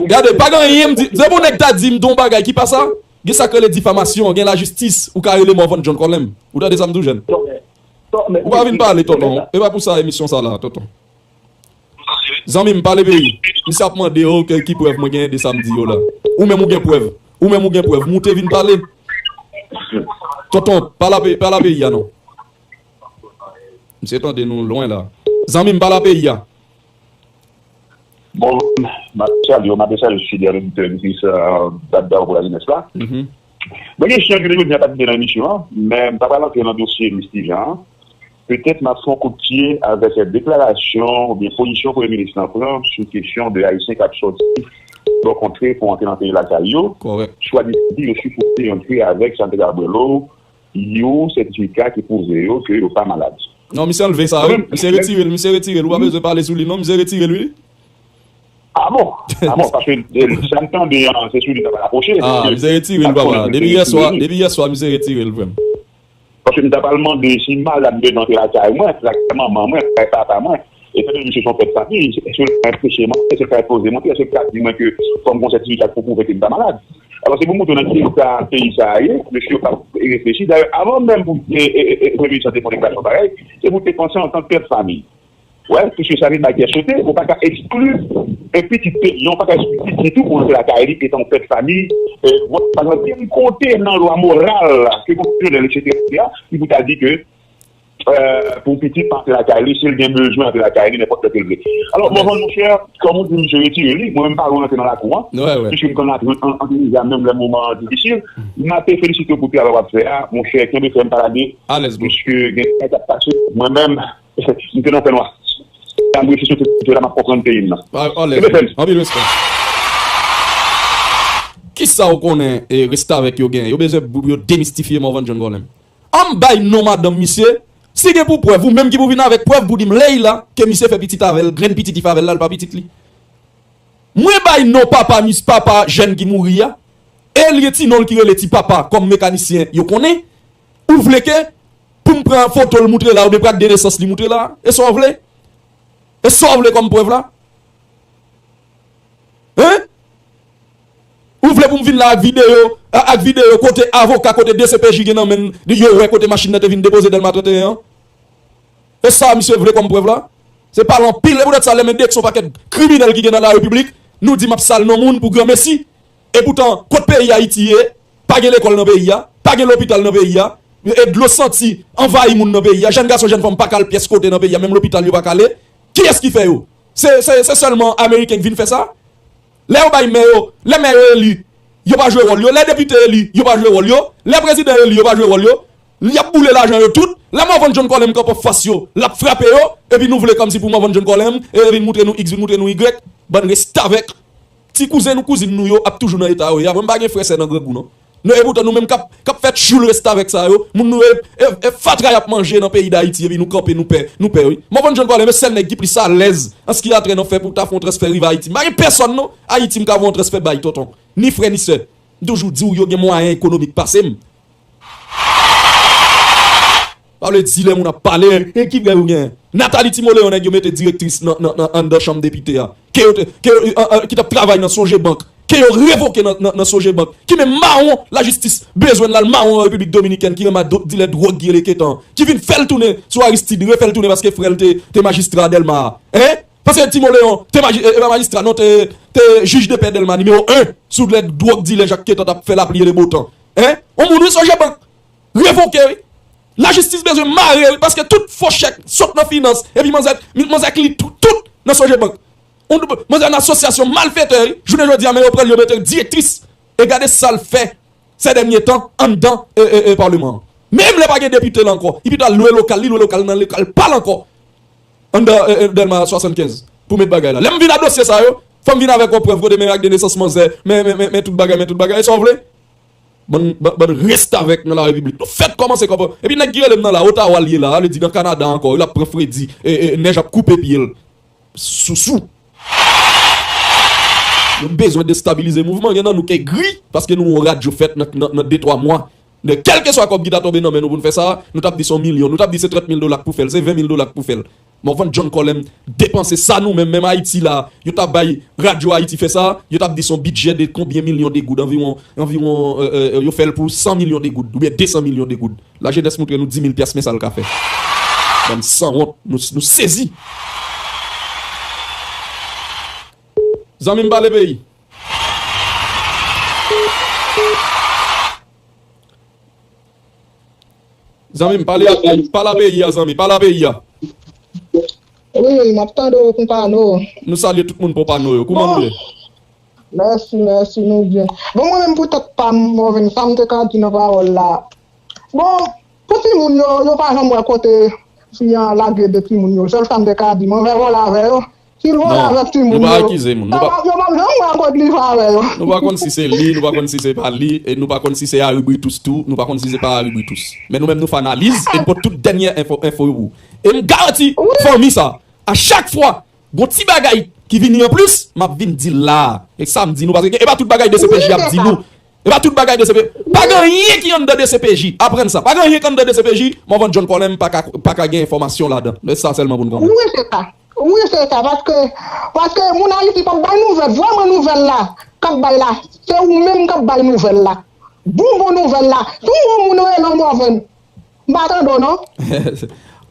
gade, pa gen anyen m di. Se pou nèg ta di m di yon bagay ki pa sa. Gen sa k rele difamasyon, gen lajistis, ou ka rele Morvan John Colem. Ou tande sa m di w, jèn? Ou pa vin pale, tonton. E pa pou sa emisyon sa la, tonton. Zanmi m, pale peyi. Misye ap mande, ok, ki prèv mwen genyen de sa m di yo la? Ou menm ou gen prèv? Ou menm ou gen prèv? Moute vin pale. Tonton, pale a pe-, pale a peyi a non. Misye tande nou lwen la. Zanmi m, pale a peyi a. Bon, m ap salye w, m ap salye fidèl oditè, oditris, euh, Babda pou la jenès la. Mwen gen kesyon ke jodi a pa t gen nan emisyon an, men m pa pral antre nan dosye Miss Tijan an. Petèt m ap fè yon kout pye avèk deklarasyon oubyen pozisyon Premye Minis lan pran sou kesyon de Ayisyen k ap sòti bò kontre pou antre nan peyi lakay yo. Swadizan di yo sipoze antre avèk Sandra Berlo, yon sètifika ki pwouve yo ke yo pa malad. Non, misye anlve sa, wi. Misye retire l, misye retire l. Ou pa bezwen pale sou li, non, misye retire l, wi. Ah bon? Ah bon, paske, eh, sa m tande an, se sou li sa pral aproche. Ah, misye retire l, papa. Depi yè swa, depi yè swa, misye retire l, frè m. Paske m ta pral mande si malad m bezwen antre lakay mwen, lakay manman mwen, lakay papa mwen. Etan done misye se yon pè de fanmi, èske l ka enpeche m antre, èske l ka enpoze m antre, èske l ka di mwen ke fò m gen yon sètifika pou pwouve ke m pa malad? Alò, se pou montre w nan ki eta peyi sa a ye, mesye yo p ap reflechi. Dayè, avan menm pou, e, e, e, Premye Minis lan te fè yon deklarasyon parèy, se pou te panse antanke pè de fanmi. Wè, piske sa vin bay kè sote, ou pa ka ekskli yon pitit peyi, ou pa ka ekskli pitit ou pou antre lakay li, etan yon pè de fanmi, e, pa gen okenn kote nan lwa moral ke konstitisyonèl, etsetera, ki pou ta di ke euh, pou pitit pa antre lakay li, si l gen bezwen antre lakay li, nenpòt lè ke l vle. Alò, Morvan, monchè, kòm ou di, misye retire li, mwen menm m pa lwen antre nan lakou an, piske m konn antre an, an, deja, menm lè moman an difisil, m ap felisite w pou travay w ap fè a, monchè, kenbe fèm, pa lage, piske gen bagay k ap pase, mwen menm, m te nan fènwa. Sa m reflechi sou tout la, m ap konprann peyi m nan. Kenbe fèm. Anpil respè. Kisa w konnen, eh, restavèk yo gen? Yo bezwen pou yo demistifye Morvan John Colem. An m bay non madanm misye. Si gen pou prèv, ou menm ki pou vin avèk prèv pou di m Leila, ke misye fè pitit avè l, grenn pitit li fè avè l la, l pa pitit li. Mwen bay non papa mis, papa jèn ki mouri a. E li gen ti non l ki rele ti papa kòm mekanisyen yo konnen. Ou vle ke pou m pran foto l moutre la, oubyen prak de nesans li moutre la? E sa w vle? E sa w vle kòm prèv la? Hein? Ou vle pou m vin la ak videyo, a-, ak videyo kote avoka, kote D C P J gen nan men l, yo wè kote machin nan te vin depoze Dèlma trannteyen an? E sa misye vle kòm prèv la? Se pale anpil, e poutèt sa, lè m endekse yon pakèt kriminèl ki gen nan larepiblik, nou di m ap sal non moun pou granmesi. E poutan, kot peyi Ayiti ye, pa gen lekòl nan peyi a, pa gen lopital nan peyi a, e dlo santi anvayi moun nan peyi a, jèn gason, jèn fanm pa ka al pyès kote nan peyi a, menm lopital yo pa ka ale. Kiyès ki fè yo? Se, se, se sèlman Ameriken k vin fè sa? Lè yo bay mè yo, lè mè yo eli, yo pa jwe wòl yo. Lè depite eli, yo pa jwe wòl yo. Lè prezidan eli, yo pa jwe wòl yo. Y ap boule lajan yo tout. Lè Morvan John Colem kanpe anfas yo, l ap frape yo. Epi nou vle kòmsi pou Morvan John Colem, e vin moutre nou X, vin moutre nou Y. Bann restavèk. Ti kouzen nou, kouzin nou yo ap toujou nan eta yo ye a. Mwen m pa gen frè sè nan grangou non. Non, e poutan nou menm k ap, k ap fè tchoul restavèk sa yo, moun nou e, e, e fatra y ap manje nan peyi Dayiti, epi nou kanpe, nou pè, nou pè, wi. Morvan John Colem, e sèl nèg ki plis alèz an ce qui a trait nan fè pou ta fè yon transfè rive Ayiti. M pa gen pèsòn, non, Ayiti m ka voye yon transfè bay, tonton. Ni frè, ni sè. M toujou di w, yo gen mwayen ekonomik pase m. Pa vle di lè moun ap pale, e ki frè yo gen? Nathalie Timoleon, nèg yo mete direktris nan, nan, nan, anndan chanm depite a. Ke yo te, ke yo, an, an, ki t ap travay nan Sogebank. ke yo revoke nan, nan, nan Sogebank, ki menm mawon lajistis bezwen l al mawon an Repiblik Dominikèn, ki renmen do-, dilè dwòg ki rele Ketan, ki vin fè l tounen sou Aristide, refè l tounen paske frè l te, te majistra Dèlma a. Hein? Paske Timoleon te maji-, e, e pa majistra, non, te, te jij de pè Dèlma nimewo en, sou lè dwòg dilè Jak Ketan t ap fè lapli e le botan. Hein? On moun wi Sogebank revoke wi. Lajistis bezwen mare wi, paske tout fo chèk sot nan finans, epi manzè, manzè kli tout, tout nan Sogebank. On, manzè nan asosyasyon malfetè wi. Jounen jodi a, men yo pran l, yo mete l direktris. E gade sa l fè sè dènye tan anndan, e, e, e, Palman an. Menm lè pa gen depite la ankò, li pito al lwe lokal, li lwe lokal nan lokal pa l ankò. Anndan, e, e, Dèlma swasannkenz pou met bagay la. Lè m vin a dosye sa yo, fò m vin avèk yon prèv kote men ak de nesans manzè, men, men, men, men tout bagay, men tout bagay. E sa w vle? Bann, bann, bann restavèk nan larepiblik. Nou fèk kòmanse kòman. Epi nèg ki rele m nan la, Otawa l ye la, li di nan Kanada ankò, l ap pran fredi, e, e, nèj ap koupe pye l. Sousou. Nou bezwen destabilize mouvman, gen nan nou k egri, paske nou yon radyo fèt nan, nan, nan de twa mwa. Men kèlkeswa kòb ki ta tonbe nan men nou pou n fè sa, nou t ap di se yon milyon, nou t ap di se trant mil dola k pou fè l, se ven mil dola k pou fè l. Morvan John Colem depanse sa nou menm, menm Ayiti la, yo ta bay Radyo Ayiti fè sa, yo t ap di se yon bidjè de konbyen milyon de goud, anviwon, anviwon, e, e, e, yo fè l pou san milyon de goud, oubyen de san milyon de goud. Lajenès montre nou di mil pyas, men sa l ka fè. Bann sanwont, nou, nou sezi. Zanmi m pale peyi. Zanmi m, pale a, pale a peyi a, zanmi, pale a peyi a. Wi, wi, m ap tande w, konpano. Nou salye tout moun konpano yo. Kouman nou ye? Mèsi, mèsi, nou byen. Bon, mwen menm pou tèt pa m, Morvan, sa m te ka di nan pawòl la. Bon, pou timoun yo, yo pa janm wè kote fi an lage de timoun yo. Sèl sa m te ka di, mwen vè vòlè avè yo. Si l vòlè avèk timoun yo, yo p ap, yo p ap janm wè kote li fè avè yo. Nou pa konn si se li, nou pa konn si se pa li, e nou pa konn si se Harry Brutus tou, nou pa konn si se pa Harry Brutus. Men nou menm nou fè analiz, e n pote tout dènye enfo, enfo yo pou ou. E m garanti fanmi sa, a chak fwa, gon ti bagay ki vini anplis, m ap vin di l la. E sa m di nou, paske e pa tout bagay D C P J ap di nou. E pa tout bagay D C P J. Pa gen anyen ki anndan D C P J. Aprann sa. Pa gen anyen ki anndan D C P J, Morvan John Colem pa ka, pa ka gen enfòmasyon ladan. Men sa sèlman pou n konnen. Wi, se sa. Wi, se sa. Paske, paske moun Ayiti p ap bay nouvèl. Vrèman nouvèl la k ap bay la, se ou menm k ap bay nouvèl la. Bon, bon nouvèl la. Si yon moun rele w, Morvan, m pa tande w non.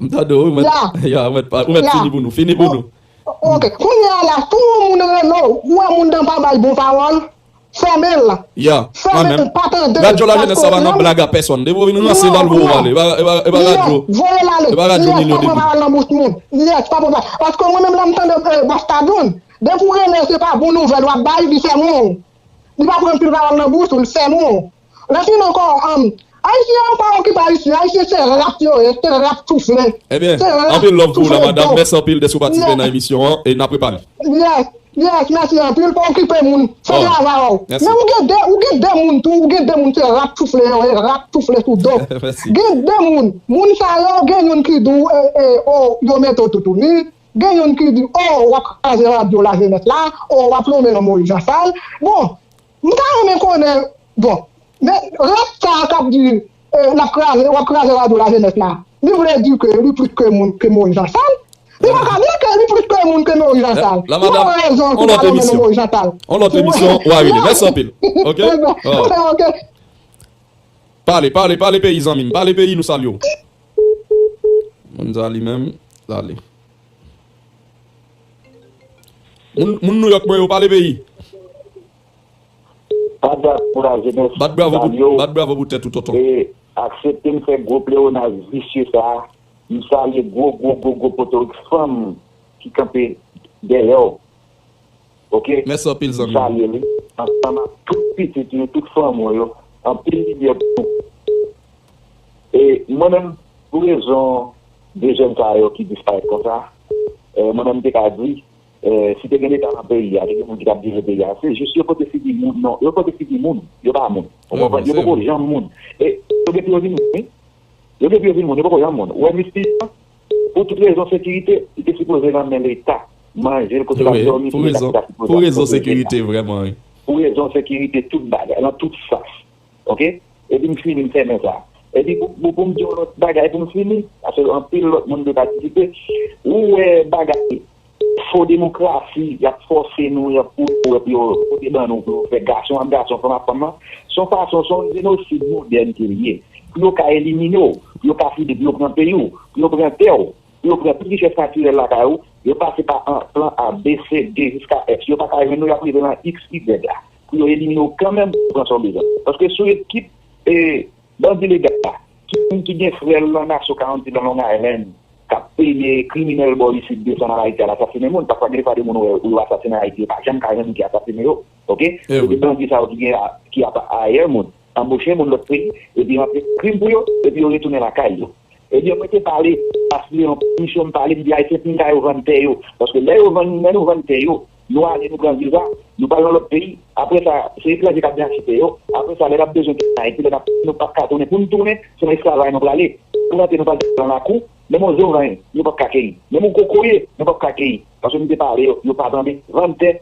M tande w, wi, mèt. Ya, mèt, ou mèt fini pou nou. Fini pou nou. Ok. Kounye a la, si yon moun rele w, ou wè moun nan pa bay bon pawòl, fèmen l. Ya, mwen menm. Fèmen l, pa tande l. Radyo Lajenès sa pa nan blag a pèsòn. Depi w vin ranse l al voye w ale. E pa, e pa, e pa radyo. Voye l ale. E pa radyo milyon de goud. Yes, pa pran pawòl nan bouch moun. Yes, pa pran pawòl. Paske mwen menm lè m tande, e, Basta Don, depi w rele se pa bon nouvèl w ap bay, li fèmen w. Li pa pran anpil pawòl nan bouch ou, li fèmen w. Lè fin ankò, um, Ayisyen an pa okipe Ayisyen, Ayisyen se rat yo ye, se rat soufle. Ebyen, anpil love pou ou la, madanm. Mèsi anpil dèske w patisipe nan emisyon an, e n ap repale. Yes, yes, mèsi anpil, pa okipe moun, fè travay ou. Men ou gen de, ou gen de moun tou, ou gen de moun se rat soufle yo ye, rat soufle sou do. Gen de moun, moun sa yo, gen youn ki di w, e, e, o, yo mete w toutouni, gen youn ki di, o, w ap kraze radyo lajenès la, o, w ap lonmen non Moyiz Jansal. Bon, m ta renmen konnen, bon, men rat sa a k ap di, e, l ap kraze, w ap kraze radyo lajenès la, li vle di ke li plis ke moun, ke Moyiz Jansal? Li pa ka di ke li plis ke moun ke Moyiz Jansal. La, madanm, on lòt emisyon. On lòt emisyon, w a rele. Mèsi anpil. Ok? Ok. Pale, pale, pale peyi, zanmi m. Pale peyi, nou salye w. Moun sa li menm, l ale. Moun, moun New York mwen yo, pale peyi. Bat bravo pou lajenès. Bat bravo pou, bat bravo pou tèt ou, tonton. E aksepte m fè gwo pleyonaj visye sa a. M salye gwo, gwo, gwo, gwo potorik fanm ki kanpe dèyè w. Ok? Mèsi anpil, zanmi m. M salye li. Ansanm ak tout pitit li, tout fanmi w yo. Anpil limyè pou nou. E mwen menm, pou rezon de jèn sa yo ki disparèt konsa, e, mwen menm m te ka di, e, si te gen Leta nan peyi a, te gen moun ki t ap dirije peyi a. Se jis yo pote figi moun, non, yo pote figi moun, yo pa moun. Ou konprann? Yo poko janm moun. E yo gen pou yo vin moun, wi. Yo gen pou yo vin moun, yo poko janm moun. Ou wè Mistis an, pou tout rezon sekirite, li te sipoze nan men Leta. Manje l, kote l ap dòmi, se Leta ki ta sipoze ap pwoteje l. Pou rezon sekirite, vrèman, wi. Pou rezon sekirite, tout bagay, nan tout sans. Ok? Epi m fini, m fèmen sa. Epi pou, pou, pou m di yon lòt bagay, pou m fini, paske anpil lòt moun te patisipe. Ou wè bagay, fo demokrasi y ap fòse nou, y ap pou pou yo pote ban nou pou yo fè gason ak gason, fanm ak fanm nan, se yon fason, se yon jenosid modèn ke l ye. Pou yo ka elimine w, pou yo ka fini, pou yo pran peyi w, pou yo pran tè w, pou yo pran tout richès natirèl lakay ou, yo pase pa an plan A, B, C, D jiska F. Si yo pa ka jwenn nou, y ap rive nan X, Y la. Pou yo elimine w kanmenm, pou yo pran sa w bezwen. Paske sou ekip e, bandi legal la, ki moun ki gen frè l nan Nassau County, nan Long Island, k ap peye kriminèl bò isit desann an Ayiti al asasinen moun, paske gen defwa de moun ou wè, ou yo asasinen Ayiti, yo pa janm ka jwenn moun ki asasinen yo, oke? Se de bandi sa yo ki gen, ki ap ayè moun, anboche moun lòt peyi, epi rantre krim pou yo, epi yo retounen lakay yo. Ebyen, mwen te pale, paske yon misyon m pale, m di Ayisyen pinga yo vann tè yo. Paske lè yo vann, lè nou vann tè yo, nou ale, nou pran viza, nou pral nan lòt peyi. Apre sa, se etranje k ap vin achte tè yo. Apre sa, lè n ap bezwen tounen Ayiti, lè n ap, nou p ap ka tounen. Pou n tounen, se nan esklavaj nou prale. Plante nou pral nan lakou, menm yon zoranj, nou p ap ka keyi. Menm yon kokoye, nou p ap ka keyi. Paske nou te pale yo, yo pa tande. Vann tè,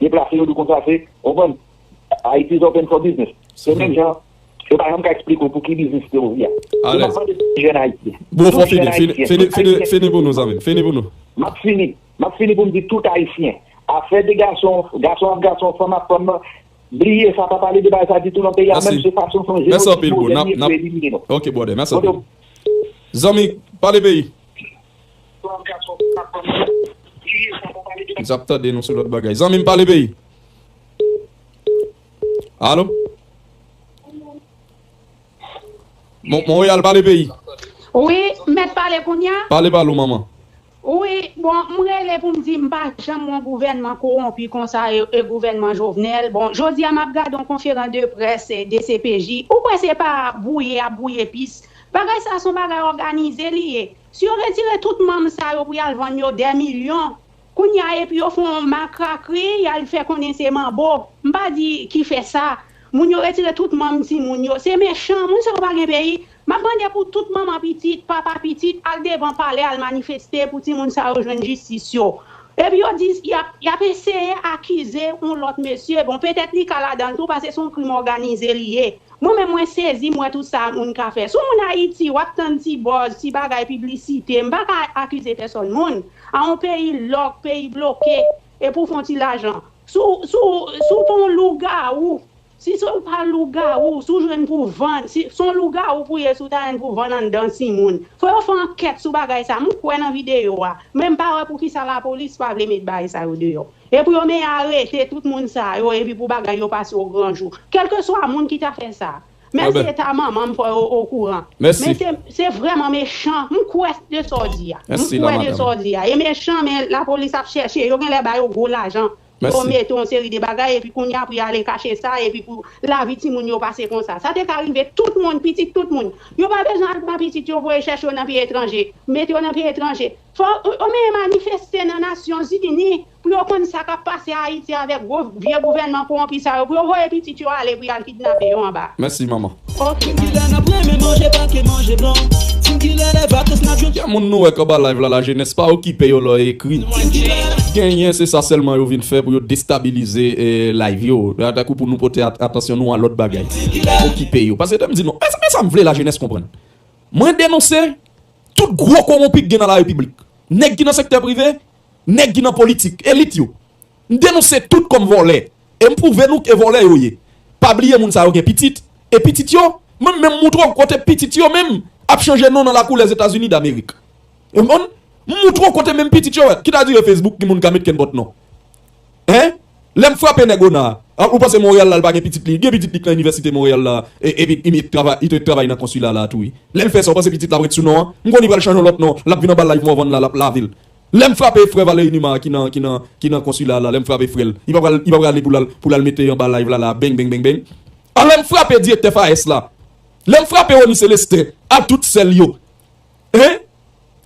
deplase yo, nou konn sa se, w konprann? Haiti is open for business. Se menm jan, yo pa janm ka eksplike w pou ki biznis te ouvri a. Se m ap mande tout jèn ayisyen. Bon, fò fini, fini, fini, fini, fini pou nou, zanmi m. Fini pou nou. M ap fini. M ap fini pou m di tout ayisyen. Afè de gason, gason ak gason, fanm ak fanm nan, bliye sa, pa pale de bagay sa ditou nan peyi a, menm se fason se yon jenosid modèn ye pou elimine nou. Ok, brother, mèsi anpil. Zanmi, pale peyi. M ap tande nou sou lòt bagay. Zanmi m, pale peyi. Alo? Mon-, Montréal, pale peyi. Wi, mèt pale kounye a? Pale, pale, manman. Wi, bon, m rele pou m di m pa janm wè yon gouvènman kowonpi konsa e, e gouvènman Jovenel. Bon, jodi a m ap gade yon konferans de près, eh, D C P J. Ou kwè se pa bwouye y ap bwouye pis? Bagay sa se yon bagay òganize li ye. Si yo retire tout manm sa yo pou y al vann yo dè milyon, kounye a epi yo fè yon makrakri, y al fè konnen se manbo. M pa di ki fè sa. Moun yo retire tout manm timoun yo. Se mechan, moun sa yo pa gen peyi. M ap mande pou tout manman pitit, papa pitit, al devan palè, al manifeste pou timoun sa yo jwenn jistis yo. Epi yo di, y ap, y ap eseye akize yon lòt mesye. Bon, petèt li ka ladan l tou, paske se yon krim òganize li ye. Mwen menm, mwen sezi, m wè tout sa moun ka fè. Si w moun Ayiti, w ap tann ti buzz, ti bagay piblisite, m pa ka akize pèsòn moun. A yon peyi lòk, peyi bloke, e pou w fè yon ti lajan. Si w, si w, si w pa yon lougawou, si, si w pa lougawou, si w jwenn pou vann, si, si w lougawou pou w ye, si w ta jwenn pou vann anndan timoun, fò yo fè ankèt sou bagay sa. M kwè nan videyo a, men m pa wè poukisa lapolis pa vle met bagay sa yo deyò. E pou yo men arete tout moun sa yo, epi pou bagay yo pase o gran jou. Kèlkeswa moun ki ta fè sa. Mèsi, e ta manman m fò yo okouran. Men se, se vrèman mechan. M kwè de sa w di a. M kwè de sa w di a. E mechan, men lapolis ap chèche. Yo genlè ba yo gwo lajan. Yo mete yon seri de bagay, epi kounye a pou y ale kache sa, epi pou lavi timoun yo pase konsa. Sa te ka rive tout moun, pitit tout moun. Yo pa bezwen al pran pitit yo voye chèche yo nan peyi etranje. Mete yo nan peyi etranje. Fò yo, yo men manifeste nan Nasyonzini pou yo konn sa k ap pase Ayiti avèk gwo vye gouvènman kowonpi sa yo, pou yo voye pitit yo ale pou y al kidnape yo anba. Mèsi, manman. Ok. Gen moun nou wè k anba live la, lajenès pa okipe yo lè yo ekri. Genyen, se sa sèlman yo vin fè pou yo destabilize, eh, live yo. Tankou pou nou pote at-, atansyon nou a lòt bagay. Okipe yo. Paske te m di nou, e sa, e sa m vle lajenès konprann. Mwen denonse tout gwo kowonpi k gen nan larepiblik. Nèg ki nan sektè prive, nèg ki nan politik, elit yo. M denonse tout kòm vòlè. E m pwouve nou ke vòlè yo ye. Pa bliye moun sa yo gen pitit. E pitit yo, mwen menm moutre w kote pitit yo menm ap chanje non nan lakou Lèzetazini Damerik. Ou konprann? M moutre w kote menm pitit yo, ki ta dire Facebook, ki moun ka met kenpòt non. Hein? Lè m frape nèg Ona a, ou panse Monreyal la, l pa gen pitit li? Gen pitit li k nan inivèsite Monreyal la, e, epi li travay, li te travay nan konsila la tou, wi. Lè l fè sa, ou panse pitit la ap ret sou non an? M konnen li pral chanje yon lòt non, l ap vin anba live Morvan la, l ap lave l. Lè m frape frè Valery Numa ki nan, ki nan, ki nan konsila la, lè m frape frè l, li pa pral, li pa pral ale pou l al, pou l al mete anba live la, la, beng, beng, beng, beng. An, lè m frape direktè FAES la, lè m frape Rony Célestin, ak tout sèl yo, hein?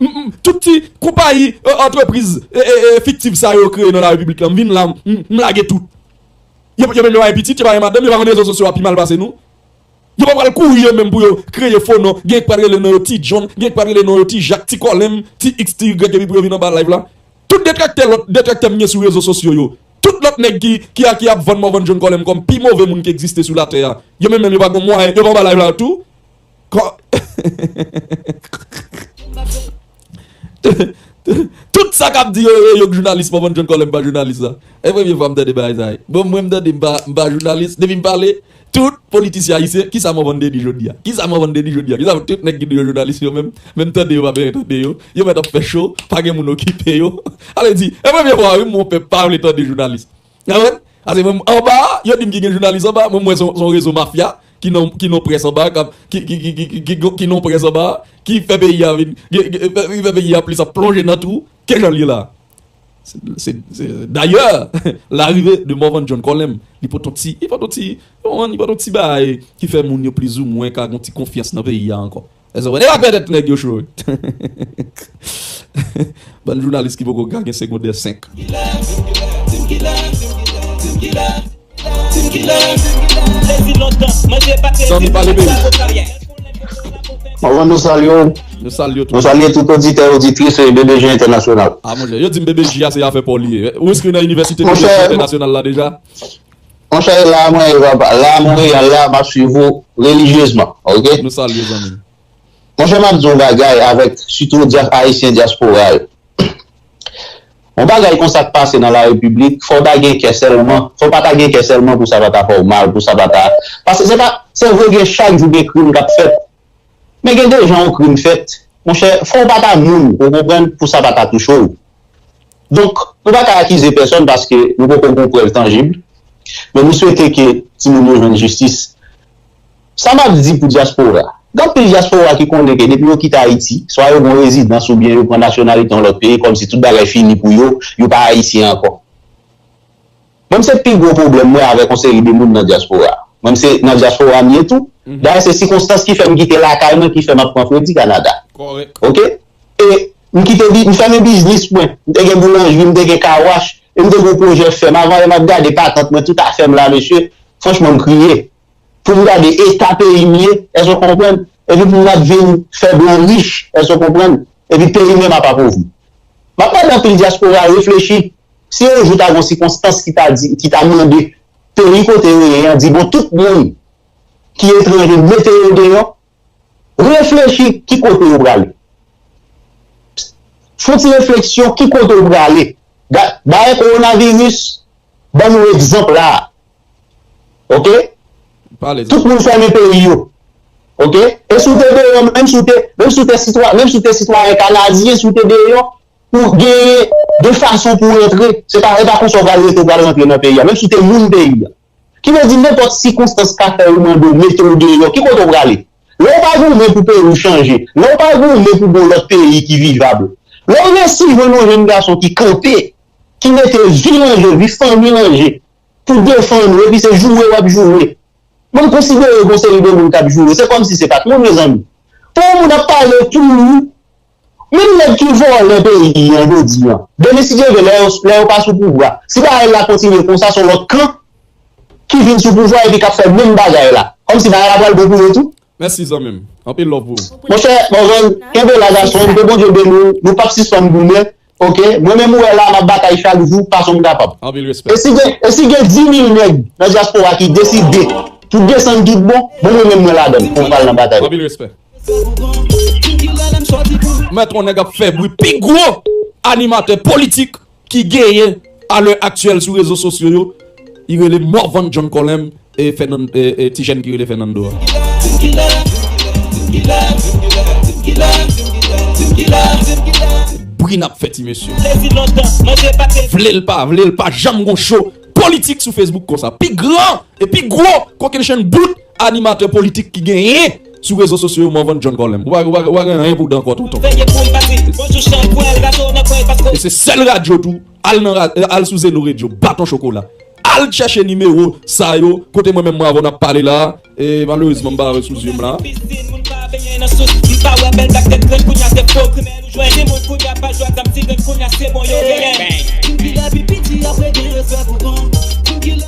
M, m, tout ti konpayi, e, antrepriz, e, e, e, fiktif sa yo kreye nan larepiblik la, m vin la, m, m lage tout. Yo, yo menm yo pa gen pitit, yo pa gen madanm, yo pa konn rezo sosyo a pi mal pase nou. Yo pa pral kouri yo menm pou yo kreye fo non, gen k pral rele non yo Ti John, gen k pral rele non yo Ti Jak, Ti Kòlèm, Ti X, Ti Y, epi pou yo vin anba live la. Tout detraktè, lòt detraktè m gen sou rezo sosyo yo. Tout lòt nèg ki, ki, ki ap vann Morvan John Kòlèm kòm pi move moun ki egziste sou latè a. Yo menm menm yo pa gon mwayen, yo pa anba live la tou. Kò-, Tout sa k ap di yo, yo, yo jounalis, Morvan John Colem pa jounalis la. E premye fwa m tande bagay sa. Bon, mwen m tande m pa, m pa jounalis. Depi m pale, tout politisyen ayisyen, kisa Morvan te di jodi a? Kisa Morvan te di jodi a? Kisa tout nèg ki di yo jounalis yo menm, menm tande yo pa bezwen tande yo. Yo mèt ap fè cho, pa gen moun okipe yo. Ale di, e premye fwa wi, mon pèp pa vle tande jounalis. Ou konprann? Paske mwen anba a, yo di m ki gen jounalis anba a, mwen m wè se yon, se yon rezo mafya ki nan, ki nan près anba a, k ap, ki, ki, ki, ki, ki, ki, ki nan près anba a, ki fè peyi a vin, ki, ki fè, ki fè peyi a plis ap plonje nan twou ke jan l ye la. Se, se, se, dayè, larive de Morvan John Colem, li pote yon ti, li pote yon ti, li pote yon ti bagay ki fè moun yo plizoumwen ka gen yon ti konfyans nan peyi a ankò. Èske w konprann? E pa pètèt nèg yo cho wi. Bann jounalis ki poko ka gen segondè senk. Santi pale peyi. Mwen, nou salye w. Nou salye w Nou tou. Salye tout oditè, oditris e B B G Entènasyonal. A monchè, yo di m B B J a se afè pa w li ye. Ou enskri nan inivèsite B B J Monchè, Entènasyonal la deja? Monchè, la mwen, papa, la mwen, la m ap swiv ou relijyezman, ok? Nou salye zanmi m. Monchè, m ap di yon bagay avèk sitou dya- ayisyen dyaspora yo. Yon bagay konsa k pase nan la repiblik, fò w ta gen kè sèlman, fò w pa ta gen kè sèlman pou sa pa ta fè w mal, pou sa pa ta. Paske se pa, se vre gen chak jou gen krim k ap fèt. Men gen de jan yon krim fèt, monchè, fò w pa ta moun, ou konprann, pou sa pa ta touche w. Donk, nou pa ka akize pèsòn paske nou poko gen prèv tanjib. Men nou swete ke timoun yo jwenn jistis. Sa m ap di pou dyaspora. Gen anpil dyaspora ki konnen ke depi yo kite Ayiti, swa yo gen rezidans oubyen yo pran nasyonalite yon lòt peyi, kòmsi tout bagay fini pou yo, yo pa ayisyen ankò. Mwen, se pi gwo pwoblèm mwen avèk yon seri de moun nan dyaspora. Mwen, se nan dyaspora m ye tou. Dayè, se sikonstans ki fè m kite lakay mwen, ki fè m ap pran fredi Kanada. Kòrèk. Ok? E m kite bi- m fèmen biznis mwen. M te gen boulanjri, m te gen kawach, e m te gen pwojè fèm. Avan yè m ap gade patant mwen, tout afè m la, mesye. Franchman, m kriye. Pou m gade eta peyi m ye, èske w konprann? Epi pou m ap vin fè blan rich, èske w konprann? Epi peyi m menm ap apovri. M ap mande anpil dyaspora reflechi. Si yon jou ta gen yon sikonstans ki ta di, ki ta mande peyi kote yo ye an, di bon, tout moun ki etranje, mete yo deyò, reflechi ki kote yo prale. Fè yon ti refleksyon ki kote yo prale. Ga- Dayè kowonaviris ban nou egzanp la. Ok? Pale. Tout moun fèmen peyi yo. Ok? E si w te deyò, menm si w te, menm si w te sitwa, menm si w te sitwayen kanadyen, si w te deyò, ou genyen de fason pou w rantre. Se pa, e pa konsa w pral rete, w pral rantre nan peyi a. Menm si w te moun peyi a. Ki vle di nenpòt sikonstans ka fè yo mande w mete w deyò. Ki kote w prale? Lè w pa goumen pou peyi w chanje, lè w pa goumen pou gon lòt peyi ki vivab, lè w resi jwenn yon jenn gason ki kanpe, ki mete vi l an je, vi fanmi l an je, pou defann ou, epi se joure w ap joure. Mwen, m konsidere gon seri de moun k ap joure, se kòmsi se pa t moun, mezanmi. Pou yon moun ap pale tou, menm nèg ki vòlè peyi an jodi an, demen si Dye vle, lè yo, lè yo pa sou pouvwa, si bagay la kontinye konsa, se yon lòt kan ki vin sou pouvwa epi k ap fè menm bagay la. Kòmsi bagay la pral bon pou yo tou. Mèsi zanmi m. Anpil love pou ou. Monchè, Morvan, kenbe la gason, ke Bondye beni w, nou p ap sispann goumen. Ok, mwen menm ou wè la, m ap batay chak jou, fason m kapab. Anpil respè. E si gen, e si gen dis mil nèg nan dyaspora ki deside pou desann tout bon, bon mwen menm mwen ladan l, pou m pral nan batay la. Anpil respè. Mèt yon nèg ap fè bri pi gwo animatè politik ki genyen alè aktyèl sou rezo sosyo yo, li rele Morvan John Colem e Fernand, e, e ti jèn ki rele Fernando a. Bri n ap fè ti mesye. Vle l pa vle l pa janm gon cho politik sou Facebook konsa. Pi gran e pi gwo kokennchenn bout animatè politik ki genyen sou rezo sosyo yo, Morvan John Colem. Ou pa, ou pa, ou pa gen anyen pou w di ankò, tonton. E se sèl radyo tou. Al nan ra- al sou Zeno Radio, bat yon chokola. Al chèche nimewo sa yo, kote mwen menm mwen avè w n ap pale la. E malerezman, m pa wè sou zye m la.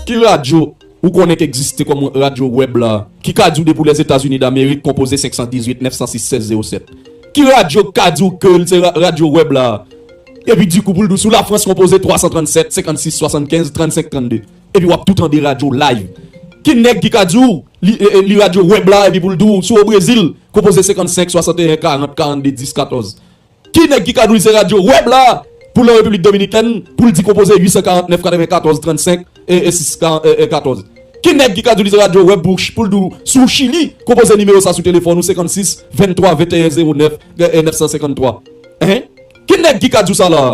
Ki radyo ou konnen k egziste kòm radyo wèb la, ki ka di w depi w Lèzetazini Damerik konpoze senk san dizuit nèf san sis sèz zewo sèt? Ki radyo k ka di w ke l se ra- radyo wèb la? Epi dikou pou l di w sou Lafrans konpoze twa san trannsèt senkannsis swasannkenz trannsenk trannde. Epi w ap tou tande radyo live. Ki nèg ki ka di w li, e, e, li radyo wèb la epi pou l di w sou o Brezil konpoze senkannsenk swasanteyen karant karannde dis katòz? Ki nèg ki ka di w li se radyo wèb la pou l an Repiblik Dominikèn, pou l di konpoze uit san karant nèf, katrevenkatòz, trannsenk, e, e sis, ka-, e, e katòz. Ki nèg ki ka di w li se radyo wèb pou, pou l di w si w Chili, konpoze nimewo sa sou telefòn ou, senkannsis, venntwa, venteyen, zewo nèf, e, e nèf san senkanntwa? Hein? Ki nèg ki ka di w sa la a?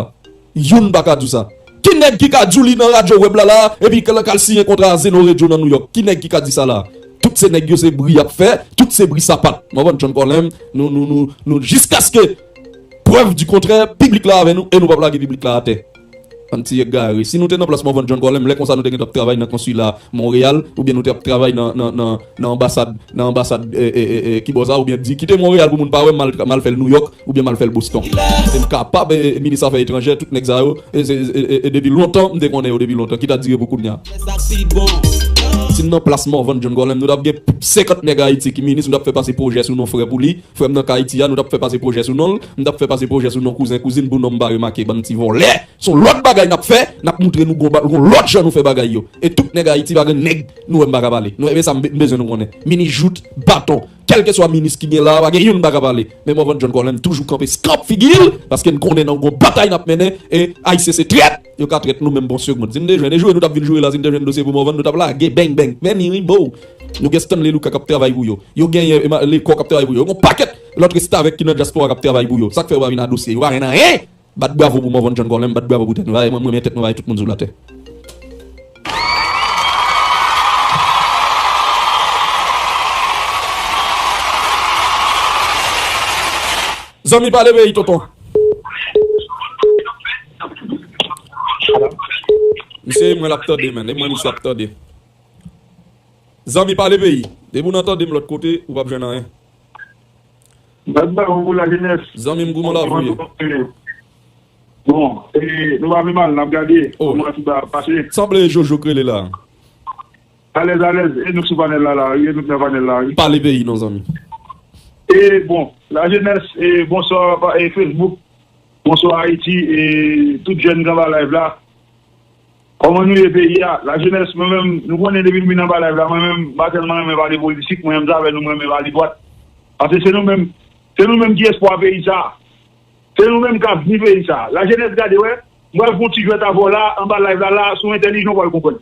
Youn pa ka di w sa. Ki nèg ki ka di w li nan radyo wèb la la, epi k al, k al siyen kontra a Zeno Radio nan Nouyòk? Ki nèg ki ka di sa la a? Tout se nèg yo se bri y ap fè, tout se bri sapat. Mwen, Vann John Kòlèm, nou, nou, nou, nou, jiskaske prèv di kontrè, piblik la avè nou, e nou p ap lage piblik la atè. Bann ti egare. Si nou te nan plas Morvan John Kòlèm, lè konsa nou te gentan ap travay nan konsila Monreyal, oubyen nou te ap travay nan, nan, nan, nan anbasad, nan anbasad, e, e, e, e, kibò sa, oubyen di, kite Monreyal pou moun pa wè m, m al, m al fè l Nouyòk, oubyen m al fè l Boston. E m kapab, e, e, minis afè etranjè, tout nèg sa yo, e, e, e, e, e depi lontan, m te konnen yo depi lontan, ki ta dire pou kounye a. Si m nan plas Morvan John Kòlèm, nou t ap gen senkant nèg Ayiti ki minis, nou t ap fè pase pwojè sou non frè pou li, frè m nan Kayiti a, nou t ap fè pase pwojè sou non l, m t ap fè pase pwojè sou non kouzen, kouzin pou non m pa remake, bann ti vòlè. Se yon lòt bagay n ap fè, n ap montre nou gon ba-, gon lòt jan nou fè bagay yo. E tout nèg Ayiti pa gen nèg nou wè m pa ka pale. Nou, e sa m be-, m bezwen nou konnen. Minis jout, baton. Kèlkeswa minis ki gen la a, pa gen youn m pa ka pale. Men Morvan John Kòlèm toujou kanpe skanp figi l, paske n konnen nan gon batay n ap mennen, e Ayisyen se trèt, yo ka trèt nou menm bon segonn. Si n te jwenn, e joure nou t ap vin joure la, si n te jwenn dosye pou Morvan, nou t ap lage beng beng. Men ni rimbo. Nou gen Stanley Lucas k ap travay pou yo. Yo genyen Ema-, Lecor k ap travay pou yo. Yo gon pakèt lòt restavèk ki nan dyaspora k ap travay pou yo. Sa k fè yo pa vin a dosye? Yo pa jwenn anyen. Bat bravo pou Morvan John Kòlèm, bat bravo pou tèt nou. Mwen, mwen renmen tèt mwen, bay tout moun sou latè. Zanmi pale peyi, tonton. Misye, mwen l ap tande, man. E mwen, misye ap tande. Zanmi pale peyi. Depi w nan tande m lòt kote, ou p ap jwenn anyen. Bat bravo pou lajenès. Zanmi m, kòman la vouye? Bon, e, nou pa pi mal, n ap gade kòman ti bagay ap pase. Sanble Jojo k rele la. Alèz, alèz, e nou sou panèl la, la, wi, e nou nan panèl la, wi. Pale peyi non, zanmi. E, bon, lajenès, e, bonswa, pa, e, Facebook, bonswa, Ayiti, e, tout jèn k anba live la. Kòman nou ye peyi a? Lajenès, mwen menm, nou konnen depi m vin anba live la, mwen menm, m pa tèlman renmen pale politik, mwen menm, m t avè nou, mwen renmen pale dwat. Paske se nou menm, se nou menm ki espwa peyi sa. Se nou menm k avni peyi sa. Lajenès, gade, wè, m pral fè yon ti jwèt avè w la, anba live la, la, sou entèlijans w pral konprann.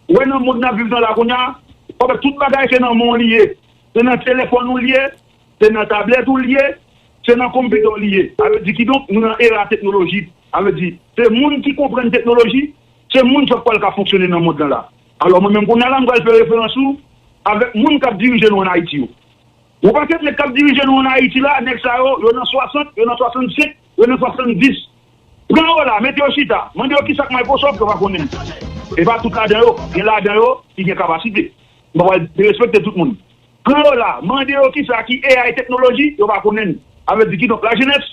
Ou wè nan mond n ap viv nan la kounye a, w ap wè tout bagay se nan men w li ye. Se nan telefòn ou li ye, se nan tablèt ou li ye, se nan konpitè w li ye. Sa vle di kidonk, nou nan era teknoloji. Sa vle di, se moun ki konprann teknoloji, se moun sa k pral ka fonksyone nan mond lan la. Alò, mwen menm kounye a la, m pral fè referans ou avèk moun k ap dirije nou ann Ayiti yo. Yon pakèt nèg k ap dirije nou ann Ayiti la, nèg sa yo, yo nan swasant, yo nan swasannsenk, yo nan swasanndis. Pran yo la, mete yo chita, mande yo kisa k Microsoft, yo pa konnen. E pa tout ladan yo, gen ladan yo ki gen kapasite. M pa pral derespekte tout moun. Pran yo la, mande yo kisa ki A I teknoloji, yo pa konnen. Sa vle di kidonk, lajenès,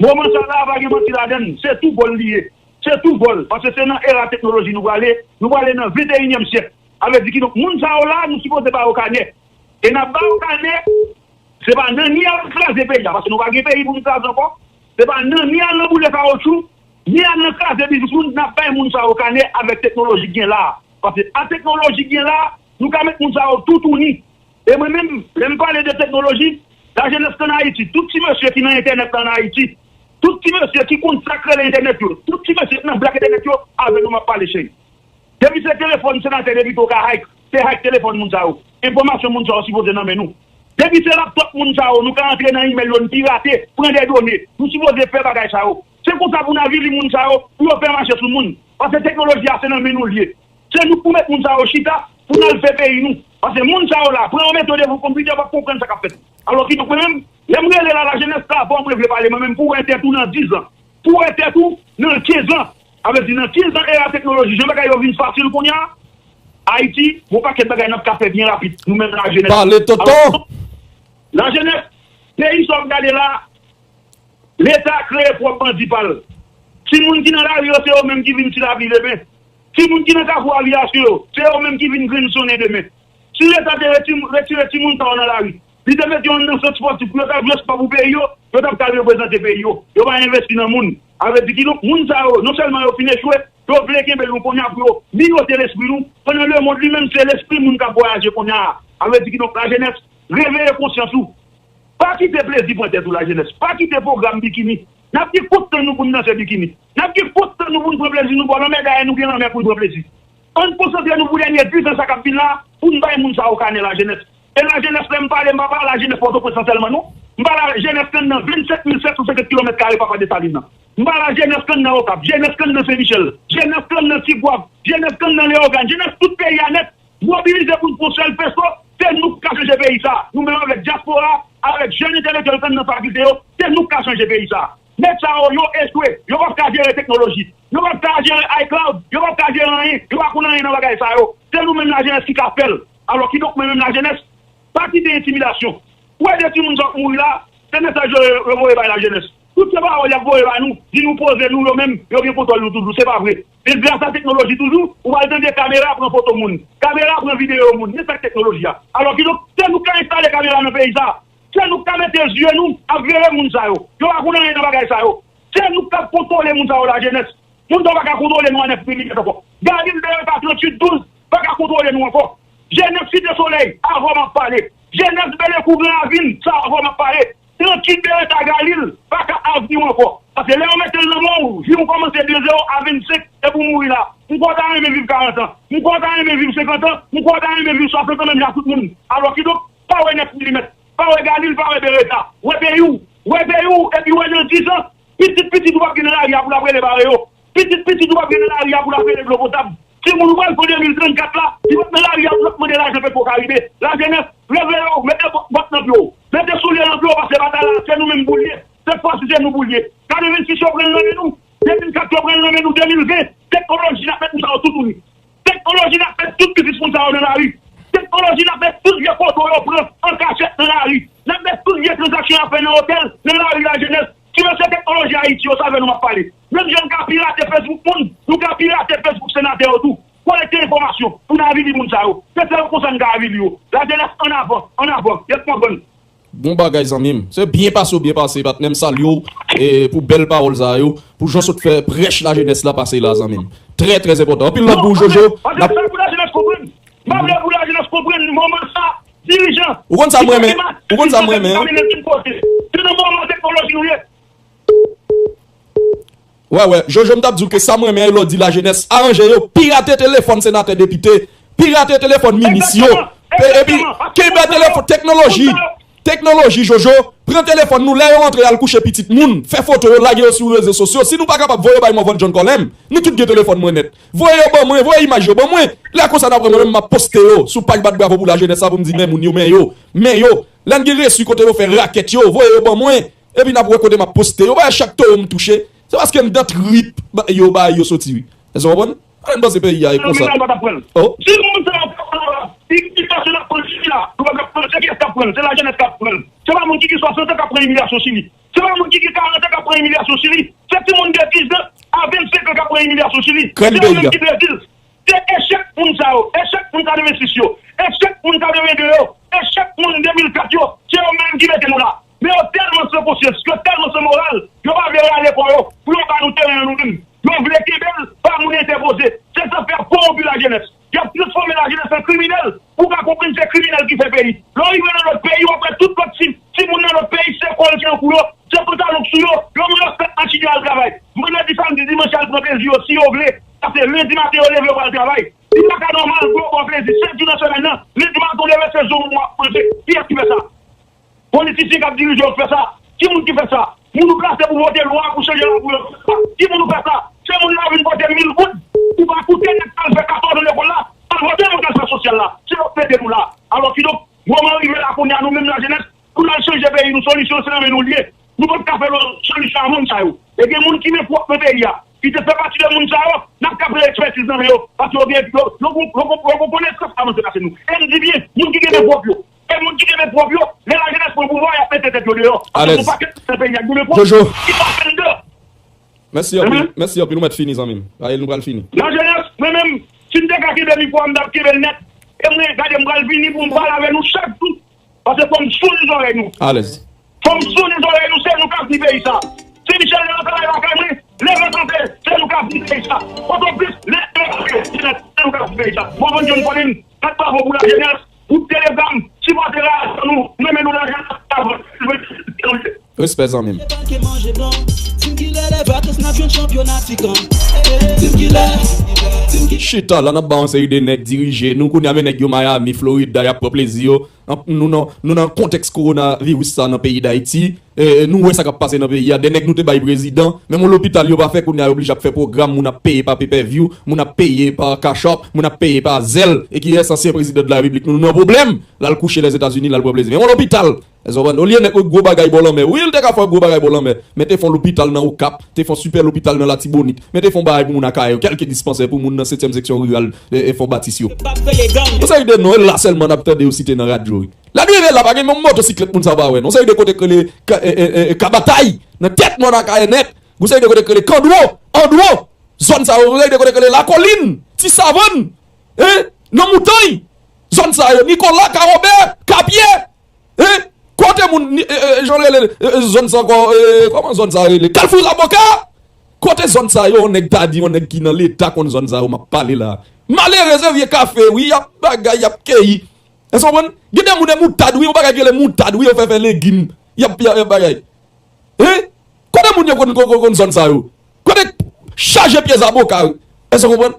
moman sa la, pa gen manti ladan l, se tou vòl li ye. Se tou vòl, paske se nan era teknoloji nou prale, nou prale nan venteyinyèm syèk. Sa vle di kidonk, moun sa yo la, nou sipoze ba yo kanè. E n ap ba yo kanè, se pa nan ni al kraze peyi a, paske nou pa gen peyi pou nou kraze ankò. Se pa nan ni al nan boule kawotchou, ni al nan kraze biznis moun, n ap bay moun sa yo kanè avèk teknoloji k gen la a. Paske a teknoloji k gen la a, nou ka met moun sa yo toutouni. E mwen menm, lè m pale de teknoloji, lajenès ann Ayiti, tout ti mesye ki nan entènèt la ann Ayiti, tout ti mesye ki konn sa k rele entènèt yo, tout ti mesye k nan blak entènèt yo, avè nou m ap pale, cheri. Depi se telefòn senatè depite w ka hack, se hack telefòn moun sa yo. Enfòmasyon moun sa yo sipoze nan men nou. Depi se laptop moun sa yo, nou ka antre nan email yo, n pirate, pran de done. Nou sipoze fè bagay sa yo. Se konsa pou n avili moun sa yo, pou yo fè mache sou moun. Paske teknoloji a se nan men nou l ye. Se nou k pou met moun sa yo chita, pou n al fè peyi nou. Paske moun sa yo la, pran yo mete yo devan konpitè, yo p ap konprann sa k ap fèt. Alò kidonk mwen menm, lè m rele la, lajenès la, bon, mwen vle pale, mwen menm, pou wè tèt ou nan diz an. Pou wè tèt ou nan kenz an. Sa vle di nan kenz an era teknoloji, jan bagay yo vin fasil kounye a, Ayiti, gon pakèt bagay n ap ka fè byen rapid, nou menm lajenès. Pale, tonton! Alò, lajenès, peyi sa w ap gade la, Leta kreye pwòp bandi pa l. Timoun ki nan lari yo, se yo menm ki vin ti lapli demen. Timoun ki nan kafou aviyasyon yo, se yo menm ki vin grenn sonnen demen. Si Leta te reti-, retire timoun sa yo nan lari, li te mete yo anndan sant espòtif pou yo t al jwe espò pou peyi yo, yo t ap ka al reprezante peyi yo. Yo pa envesti nan moun. Sa vle di kidonk, moun sa yo, non sèlman yo fin echwe, yo vle kenbe nou kounye a pou yo mirote lespri nou, pandan lemonn li menm se lespri moun k ap vwayaje kounye a. Sa vle di kidonk, lajenès, reveye konsyans ou. Pa kite plezi pran tèt ou, lajenès. Pa kite pwogram bikini. N ap gen kout tan nou pou n danse bikini. N ap gen fòs tan nou pou n pran plezi nou bò lanmè, dayè nou gen lanmè pou n pran plezi. Ann konsantre nou pou dènye diz an sa k ap vin la, pou n bay moun sa yo kanè lajenès. E lajenès, lè m pale, m pa pale lajenès Pòtoprens an sèlman, non. M pale lajenès k anndan vennsenk mil sèt san senkant kilomèt kare Papa Desalin nan. M pale lajenès k anndan Okap, jenès k anndan Sen Michèl, jenès k anndan Tigwav, jenès k anndan Leyogàn, jenès tout peyi a nèt, mobilize pou n fè yon sèl peso, se nou k ka chanje peyi sa. Nou menm avèk dyaspora, avèk jèn entèlektyèl k anndan fakilte yo, se nou k ka chanje peyi sa. Nèg sa yo, yo echwe, yo p ap ka jere teknoloji, yo p ap ka jere iCloud, yo p ap ka jere anyen, yo pa konn anyen nan bagay sa yo. Se nou menm lajenès ki ka fè l. Alò, kidonk, mwen menm lajenès, pa kite entimidasyon. Ou wè de timoun sa k mouri la, se mesaj yo, yo voye bay lajenès. Tout se pawòl y ap voye ba nou, di nou poze nou, yo menm, yo gen kontwòl nou toujou, se pa vre. E gras a teknoloji toujou, ou pral tande kamera pran foto moun, kamera pran videyo moun, men sa k teknoloji a. Alò, kidonk, se nou k ka enstale kamera nan peyi sa. Se nou k ka mete zye nou ap veye moun sa yo. Yo pa konn anyen nan bagay sa yo. Se nou k ap kontwole moun sa yo, lajenès. Moun sa yo pa ka kontwole nou a nèf milimèt ankò. Galil Bereta tranntuit douz pa ka kontwole nou ankò. Jenès Site Solèy, avè w m ap pale. Jenès Belekou Gran Ravin, sa avè w m ap pale. Tranntuit Bereta Galil pa ka avni w ankò. Paske lè yo mete l nan men w, jou w kòmanse de zewo a vennsenk, epi w mouri la. M kwè w ta renmen viv karant an. M kwè w ta renmen viv senkant an. M kwè w ta renmen viv swasant an menm jan ak tout moun. Alò kidonk, pa wè nèf milimèt. Pa wè Galil, pa wè Bereta. Wè peyi w. Wè peyi w, epi wè nan diz an, pitit pitit ou p ap gen nan lari a pou l ap rele bare yo. Pitit pitit ou p ap gen nan lari a pou l ap rele dlo potab. Timoun ou pral fè de mil trannkat la, li p ap nan lari a pou l ap mande lajan Petwokaribe. Lajenès, leve yo, mete bòt nan pye w. Mete soulye nan pye w, paske batay la, se nou menm pou l ye. Sèt fwa si se nou pou l ye. Katrevensis yo pran l nan men nou. De mil kat yo pran l nan men nou. De mil ven, teknoloji n ap met moun sa yo toutouni. Teknoloji n ap met tout pitit moun sa yo nan lari. Teknoloji n ap met tout vye foto yo pran an kachèt nan lari. N ap met tout vye tranzaksyon y ap fè nan otèl nan lari, lajenès. Ti mesye, teknoloji Ayiti yo, se avè nou m ap pale. Menm jan n ka pirate Facebook moun, nou ka pirate Facebook senatè yo tou. Kolekte enfòmasyon pou n avili moun sa yo. Se sèl konsa n ka avili yo. Lajenès, ann avan, ann avan. Y ap konprann. Bon bagay, zanmi m. Se byen pase w byen pase, patnè m. Salye w, e, pou bèl pawòl sa yo, pou jan w sot fè prèch lajenès la pase la, zanmi m. Trè, trè enpòtan. Anpil love pou ou, Jojo. N ap... Sa pou lajenès konprann. M ap vle pou lajenès konprann moman sa, dirijan. Ou konn sa m renmen? Ou konn sa m renmen, an? Se nan moman teknoloji nou ye. Wè, wè, Jojo, m t ap di w ke sa m renmen, e lè w di lajenès, aranje yo, pirate telefòn senatè, depite, pirate telefòn minis yo, epi kenbe telefòn, teknoloji, teknoloji, Jojo, pran telefòn nou, lè yo rantre al kouche pitit moun, fè foto yo, lage yo sou rezo sosyo. Si nou pa kapab, voye yo bay mwen, Van John Colem, nou tout gen telefòn mwen nèt. Voye yo ban mwen, voye imaj yo ban mwen. Lè konsa n ap wè mwen menm m ap poste yo sou paj bat bravo pou lajenès la pou m di men moun yo, men yo, men yo. Lè n gen resi kote yo fè rakèt yo, voye yo ban mwen. Epi n ap wè kote m ap poste yo. Pa chak towo m touche, se paske m dan trip yo bay yo soti, wi. Èske w konprann? Ann panse peyi a e konsa. Oh. Si moun sa yo pa pran, li, li pase l ap pran li la. Nou pa ka pran, se kiyès k ap pran l? Se lajenès k ap pran l. Se pa moun ki gen swasant an k ap pran imilyasyon sou li. Se pa moun ki gen karant an k ap pran imilyasyon sou li. Se timoun de diz an a vennsenk an k ap pran imilyasyon sou li. Se yo menm ki pèdi l. Se echèk moun sa yo, echèk moun katrevensis yo, echèk moun katreven de yo, echèk moun de mil kat yo, se yo menm ki mete nou la. Men yo tèlman san konsyans, yo tèlman san moral, yo pa vle rale kò yo pou yo ba nou teren an nou menm. Yo vle kenbe l pa moun entèpoze. Se sa fè y ap kowonpi lajenès. Y ap transfòme lajenès an kriminèl. Pou w ka konprann se kriminèl ki fè peyi. Lè w rive nan lòt peyi, w ap wè tout lòt ti, timoun nan lòt peyi, se kòl ki an kou yo, se pantalon k sou yo, yo mwen yo fèt matinè al travay. Vandredi, samdi, dimanch, y al pran plezi yo, si yo vle. Paske lendi maten, yo leve, yo pral travay. Li pa ka nòmal pou yo ba w plezi sèt jou nan semèn nan. Lendi maten, w leve, se zo w ap manje. Kiyès ki fè sa? Politisyen k ap dirije yo k fè sa. Ki moun ki fè sa? Moun ou plase pou vote lwa pou chanje lavi yo. Ki moun ou fè sa? Se moun la vin pote mil goud pou pa koute nèg k al fè katòz an lekòl la, al vote moun k al fè sosyal la. Se yo k mete nou la. Alò kidonk, moman rive la kounye a, nou menm lajenès, pou n al chanje peyi nou, solisyon se nan men nou l ye. Nou p ap ka fè lòt solisyon a moun sa yo. E gen moun ki men pwòp nan peyi a, ki te fè pati de moun sa yo, n ap ka pran ekspètiz nan men yo, paske yo gen, yo, yo, yo, yo, yo gen konesans avanse pase nou. E m di byen, moun ki gen men pwòp yo, e moun ki gen men pwòp yo, lè lajenès pran pouvwa, y ap mete tèt yo deyò. Paske gon pakèt moun nan peyi a ki gen men pwòp, ki pa fè n de. Mèsi anpil, mèsi anpil, ou mèt fini, zanmi m. Aye, nou pral fini. Lajenès, mwen menm, si m te ka kenbe mikwo a, m t ap kenbe l nèt. E mwen, gade, m pral vini pou m pale avè nou chak jou. Paske fò m sonje zòrèy nou. Alèz. Fò m sonje zòrèy nou, se nou k ap di peyi sa. Ti Michèl, lè w travay lakay mwen, leve kanpe, se nou k ap di peyi sa. Pòtoprens, leve kanpe, se nou k ap di peyi sa. Bon, bon, John Colin, bat bravo pou lajenès, gwoup Telegram, sipòte la, nou, nou renmen nou lajenès, avan. Respè, zanmi m. Yon chanpyona ti kan. Team Killer. Team Killer. Chita la, n ap ba yon seri de nèg dirije nou. Kounye a, men nèg yo Miami, Florida, y ap pran plezi yo. An- Nou nan, nou nan kontèks kowonaviris sa nan peyi Dayiti. E, nou wè sa k ap pase nan peyi a. De nèg nou te bay prezidan, menm yon lopital yo pa fè, kounye a yo oblije ap fè pwogram, moun ap peye pa pay-per-view, moun ap peye pa Cash App, moun ap peye pa Zelle, e ki rès ansyen prezidan de la repiblik nou, nou nan pwoblèm. L al kouche Lèzetazini, l al pran plezi. Menm yon lopital, èske w konprann? Olye nèg gwo bagay bò lanmè. Wi, l te ka fè gwo bagay bò lanmè, men te fè yon lopital nan Okap, te fè yon sipè lopital nan Latibonit, men te fè yon bagay pou moun Akayè yo, kèlke dispansè pou moun nan setyèm seksyon riral, e, e Fon Batis yo. Yon seri de non, e la sèlman n ap tande yo site nan radyo, wi. Lè n rive la, pa gen menm motosiklèt moun sa pa wè, non. Yon seri de kote k rele Ka- e, e, e, Kabatay, nan tèt mòn Akayè nèt. Yon seri de kote k rele Kandwo, Andwo, zòn sa yo, yon seri de kote k rele Lakolin, Ti Savann, e, nan Montay, zòn sa yo, Nikola, Kawobè, Kapyè, e, kote moun, ni- e, e, jan rele, e, e, zòn sa ankò, e, kòman zòn sa rele? Kalfou Zaboka, kote zòn sa yo, yon nèg ta di, yon nèg ki nan leta konn zòn sa yo, m ap pale la. Malerez, e vye kafe, wi, y ap bagay, y ap keyi. Èske w konprann? Gen de moun e moutad, wi, yon bagay ki rele moutad, wi, yo fè fè legim. Y ap, y ap, y ap bagay. Hein? Kote moun yo konn, konn, konn, konn zòn sa yo? Kote chaje pye zaboka yo? Èske w konprann?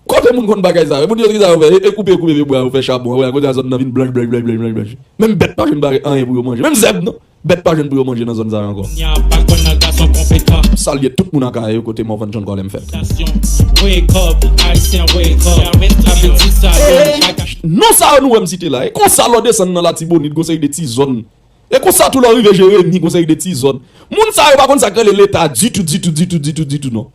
Kote moun konn bagay sa yo? Moun yo ki sa yo fè, e, e koupe, koupe pye bwa yo, fè chabon, wè, kote a zòn nan vin blanch, blanch, blanch, blanch, blanch, blanch. Menm bèt pa jwenn bagay, anyen pou yo manje. Menm zèb, non. Bèt pa jwenn pou yo manje nan zòn sa yo ankò. Kounye a, pa kwè nan gason konpetan. Salye tout moun Akayè yo kote Morvan John Colem fèt. Wake up, Ayisyen, wake up. Apeti sa yo, pa ka- Non sa yo nou wè m site la. E konsa lè w desann nan Latibonit, gon seri de ti zòn. E konsa tou lè w rive Jeremi, gon seri de ti zòn. Moun sa yo pa konn sa k rele leta ditou, ditou, ditou, ditou, ditou, non.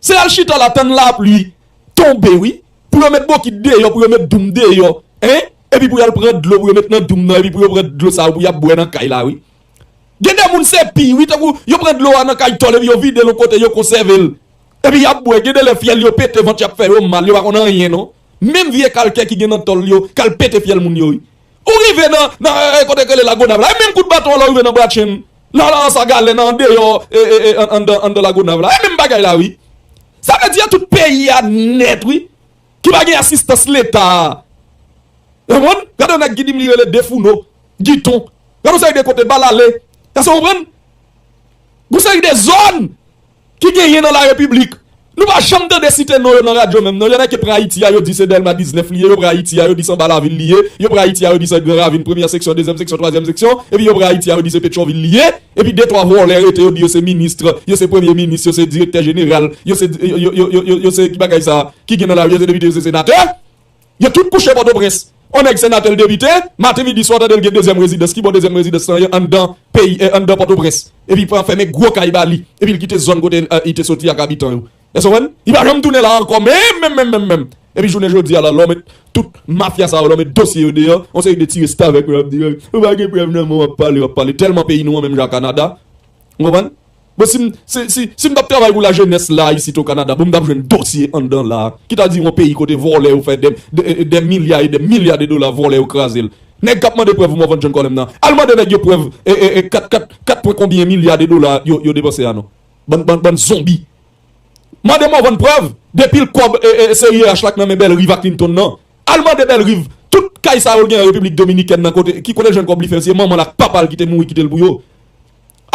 Se al chita la tann lapli tonbe, wi. Pou yo met bokit deyò, pou yo met doum deyò, hein? Epi pou y al pran dlo, pou yo met nan doum nan, epi pou yo pran dlo sa yo, pou y ap bwè nan kay la, wi. Gen de moun se pi, wi, tankou yo pran dlo a nan kay tòl, epi yo vide l yon kote, yo konsève l. Epi y ap bwè, gen de lè fyèl yo pete, vant y ap fè yo mal, yo pa konn anyen, non. Menm vye kalkè ki gen nan tòl yo, k al pete fyèl moun yo, wi. Ou rive nan, nan, e, e, kote k rele Lagonav la. E menm kout baton an lè w rive nan Bratchenn. Nan, nan, sa galè nan andeyò, e, e, e, an, anndan, anndan Lagonav la. E menm bagay la, wi. Sa vle di, tout peyi a nèt, wi. Ki pa gen asistans leta a. Ou konprann? Gade yon nèg ki di m li rele Defouno, Giton. Gade yon seri de kote, Balale. Èske w konprann? Yon seri de zòn ki genyen nan la repiblik. Nou pa janm tande site non yo nan radyo menm non. Yo nèg ki pran Ayiti a, yo di se Dèlma diznèf li ye, yo pran Ayiti a, yo di se anba lavil li ye, yo pran Ayiti a, yo di se Gran Ravin, premyè seksyon, dezyèm seksyon, twazyèm seksyon, epi yo pran Ayiti a, yo di se Petyonvil li ye, epi de twa vòlè rete, yo di yo se minis, yo se premye minis, yo se direktè jeneral, yo se, yo, yo, yo, yo, yo, yo se ki bagay sa, ki gen nan lari, yo se depite, yo se senatè. Yo tout kouche Pòtoprens. On nèg senatè l depite, maten midi swa w tande l gen dezyèm rezidans. Ki bò dezyèm rezidans lan ye? Anndan peyi, eh, anndan Pòtoprens. Epi pran fèmen gwo kay ba li. Epi l kite zòn kote, eh, li te soti ak abitan yo. Èske w konprann? Li pa janm tounen la ankò, menm, menm, menm, menm, menm. Epi jounen jodi a la, lè w met tout mafya sa yo, lè w met dosye yo deyò, on seri de ti restavèk yo ap di, eh, ou pa gen prèv nan men w, w ap pale, w ap pale. Tèlman peyi nou an menm jan ak Kanada. Ou konprann? Bon, si m, si, si, si m t ap travay pou lajenès la, isit o Kanada, bon, m t ap jwenn dosye anndan la, ki ta di yon peyi kote vòlè yo fè de, de, de milya e de milya de dola, vòlè yo kraze l. Nèg k ap mande prèv pou Morvan John Colem nan, al mande nèg yo prèv, e, e, e, kat, kat, kat pwen konbyen milya de dola yo, yo depanse a non. Bann, bann, bann zonbi. Mande Morvan prèv, depi l kòb, e, e, seri E H la k nan men Bellerive ak Clinton nan. Al mande Bellerive, tout kay sa yo l gen an Repiblik Dominikèn nan kote, ki kote l jwenn kòb li fè, se manman l ak papa l ki te mouri kite l pou yo.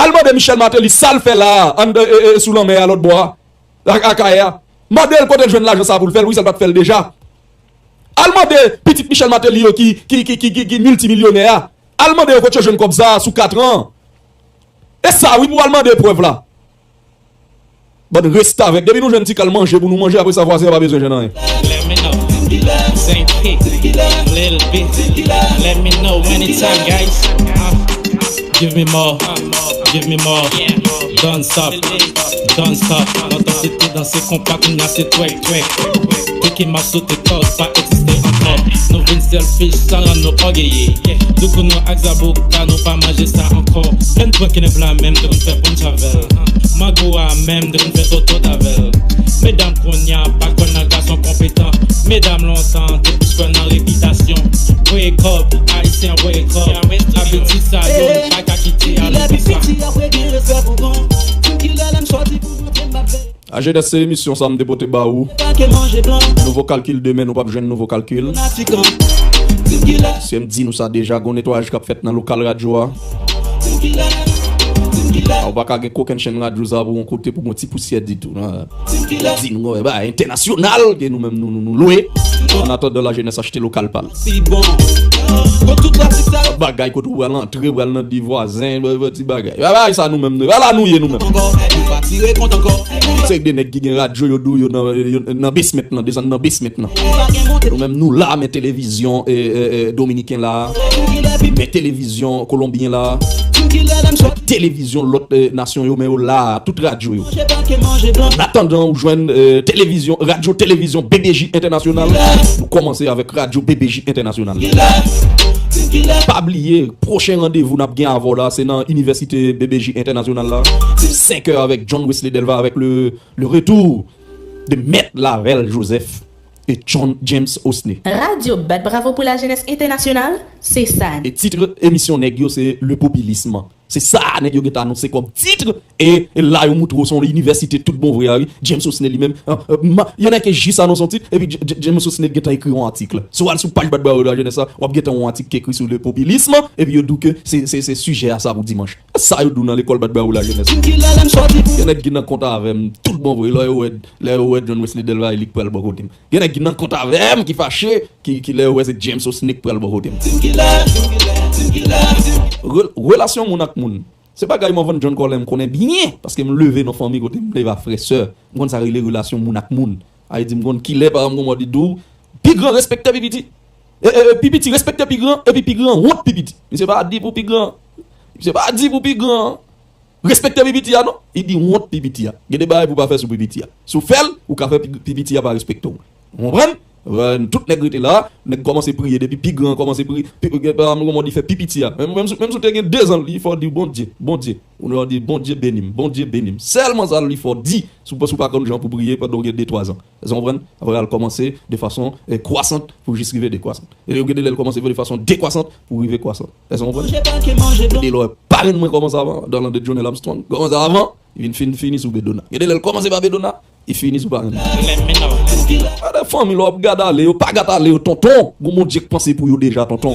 Al mande Michel Martelly sa l fè la a, anndan, e, e, sou lanmè a lòt bò a, ak, ak Akayè a. Mande l kote l jwenn lajan sa pou l fè l, wi, sa l pa t fè l deja. Al mande pitit Michel Martelly yo ki, ki, ki, ki, ki, ki miltimilyonè a. Al mande yo kote yo jwenn kòb sa a sou katran an. E sa, wi, pou al mande prèv la. Bann restavèk. Depi nou jwenn ti kal manje pou nou manje, apre sa vwazen an pa bezwen jwenn anyen. Let me know. Saint P, Lil B. Let me know anytime, guys. Uh, give me more. Give me more. Don't stop. Don't stop. Lontan se te danse konpa, kounya se twèk, twèk. Pikin m ap sote kòd, pa egziste ankò. Nou vin selfish, sa rann nou ògeye. Doukounou ak zaboka, nou pa manje sa ankò. Plen pwen kenèp la menm, te konn fè ponch avè l. Mango a menm, te konn fè totòt avè l. Medam kounya, pa kwè nan gason konpetan. Medam lontan, te plis kwè nan repitasyon. Wake up, Ayisyen, wake up. Apeti sa yo, pa ka kite ale konsa. Lajenès, se emisyon sa m te pote ba ou. Nouvo kalkil demen, nou p ap jwenn nouvo kalkil. Se m di nou sa deja, gon netwayaj k ap fèt nan lokal radyo a. Ou pa ka gen kokenn chenn radyo sa pou yon kote pou yon ti pousyè ditou. Di nou yon bagay entènasyonal ke nou menm nou, nou, nou lwe. An atandan, lajenès achte lokal pa l. Bagay kote ou pral antre, pral nan di vwazen, ti bagay. Bagay sa nou menm nou. Ala nou ye nou menm. Se de nèg ki gen radyo yo dou yo nan, yo nan basement nan, desann nan basement nan. Nou menm nou la, men televizyon e, e, e, dominiken la, men televizyon kolonbyen la, televizyon lòt e, nasyon yo, men yo la, tout radyo yo. An atandan ou jwenn e, televizyon, radyo televizyon B B J Entènasyonal, nou kòmanse avèk radyo B B J Entènasyonal. Pa bliye, pwochen randevou n ap gen avè w la, se nan inivèsite B B J Entènasyonal la. Senk è avèk John Wesley Delva avèk le, le retour de Mèt Lavelle Joseph e John James Osney. Radyo Bat Bravo pou Lajenès Entènasyonal, se sa. E tit emisyon nèg yo se Le Popilisme. Se sa nèg yo gentan anonse kòm tit. E, e la yo moutre w se yon inivèsite tout bon vre a wi. James Osney li menm, euh, euh, ma- y en a ki jis anonse yon tit, epi J- J- James Osney gentan ekri yon atik. Si w al sou paj Bat Bravo Lajenès la, w ap gentan yon atik ki ekri sou le popilisme, epi yo di w ke se, se, se sijè a sa pou dimanch. Sa yo di w nan lekòl Bat Bravo Lajenès. Gen nèg ki nan kont avè m, tout bon vre, lè yo wè, lè yo wè John Wesley Delva, li k pral bò kote m. Gen nèg ki nan kont avè m, ki fache, ki, ki lè yo wè se James Osney k pral bò kote m. Re- relasyon moun ak moun. Se bagay Morvan John Colem m konnen byen, paske m leve nan fanmi kote m leve ak frè sè. M konn sa rele relasyon moun ak moun. Sa vle di m konn kilè, pa egzanp, kòman di w, pi gran respekte pi piti. E, e, e, pi piti respekte pi gran, epi pi gran wont pi piti. Misye pa di pou pi gran. Misye pa di pou pi gran respekte pi piti a non. Li di wont pi piti a. Gen de bagay pou w pa fè sou pi piti a. Si w fè l, ou ka fè pi, pi piti a pa respekte w. Ou konprann? Tout nèg rete la, nèg kòmanse priye depi pi gran kòmanse priye, pi, kòman di fè pi piti a. Menm, menm, si- menm si w te gen de zan, li fò w di Bondye, Bondye. Ou fò w di Bondye beni m, Bondye beni m. Sèlman sa li fò w di, si w pa, si w pa konn jan pou priye pandan w gen de twa zan. Èske w konprann? Apre al kòmanse de fason e, kwasant pou jis rive dekwasant. E yo gen de lè l kòmanse de fason dekwasant pou rive kwasant. Èske w konprann? Gen de lè parenn mwen kòmanse avan, Dorlande Jonel Armstrong, kòmanse avan, li vin fin fini sou Bedona. Gen de lè l kòmanse pa Bedona, li fini sou parenn. Gade fanmi lè w ap gade ale yo, pa gade ale yo tonton. Gon Bondye k panse pou yo deja tonton.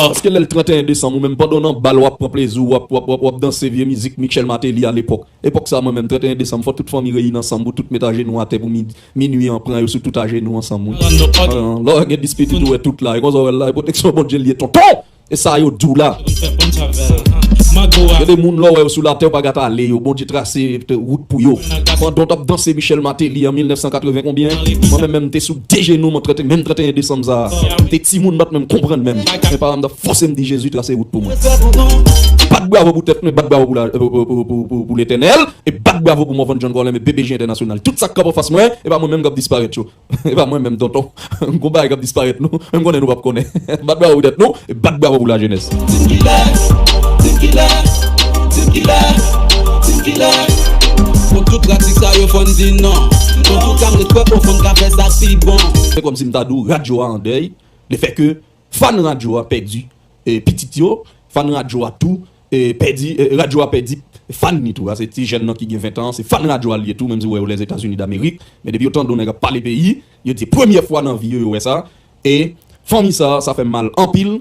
Paske lè l trannteyen desanm, ou menm pandan w nan bal, w ap pran plezi w, w ap, w ap, w ap, w ap danse vye mizik Michel Martelly alepòk. Epòk sa, mwen menm, trannteyen desanm, fò tout fanmi reyini ansanm pou tout met ajenou atè pou mi- minui an pran yo sou tout ajenou ansanm, wi. Lè w gen dispiti, ou wè tout la. E konsa w wè l la, e pwoteksyon Bondye l ye, tonton! E sa yo di w la. Gen de moun lè w wè yo sou latè, yo pa gate ale yo. Bondye trase wout pou yo. Pandan w t ap danse Michel Martelly an mil nèf san katreven konbyen, mwen menm, menm m te sou de jenou m trannteyen, menm trannteyen desanm sa a. M te timoun, m pa t menm konprann menm. Men paran m t ap fòse m di Jezi trase wout pou mwen. Bat bravo pou tèt mwen, bat bravo pou la- pou, pou, pou, pou, pou, pou Letènèl, e bat bravo pou Morvan John Colem e B B J Entènasyonal. Tout sa k ap anfas mwen, e pa mwen menm k ap disparèt yo. E pa mwen menm, tonton. Gon bagay k ap disparèt nou, men m konnen nou p ap konnen. Bat bravo pou tèt nou, e bat bravo pou lajenès. Team Killer, Team Killer, Team Killer, Team Killer. Pou tout pratik sa yo fò n di non. Antouka m ret kwè ofrann ka fè sa pi bon. Se kòmsi m ta di w radyo a an dèy, lefètke fan radyo a pèdi e, pitit yo, fan radyo a tou e, pèdi, e, radyo a pèdi fan li tou. A se ti jèn nan ki gen ven tan, se fan radyo a li ye tou, menm si w wè yo Lèzetazini Damerik. Men depi yo tande yon nèg ap pale peyi, yo di premyè fwa nan vi yo, yo wè sa. E fanmi sa, sa fè m mal anpil.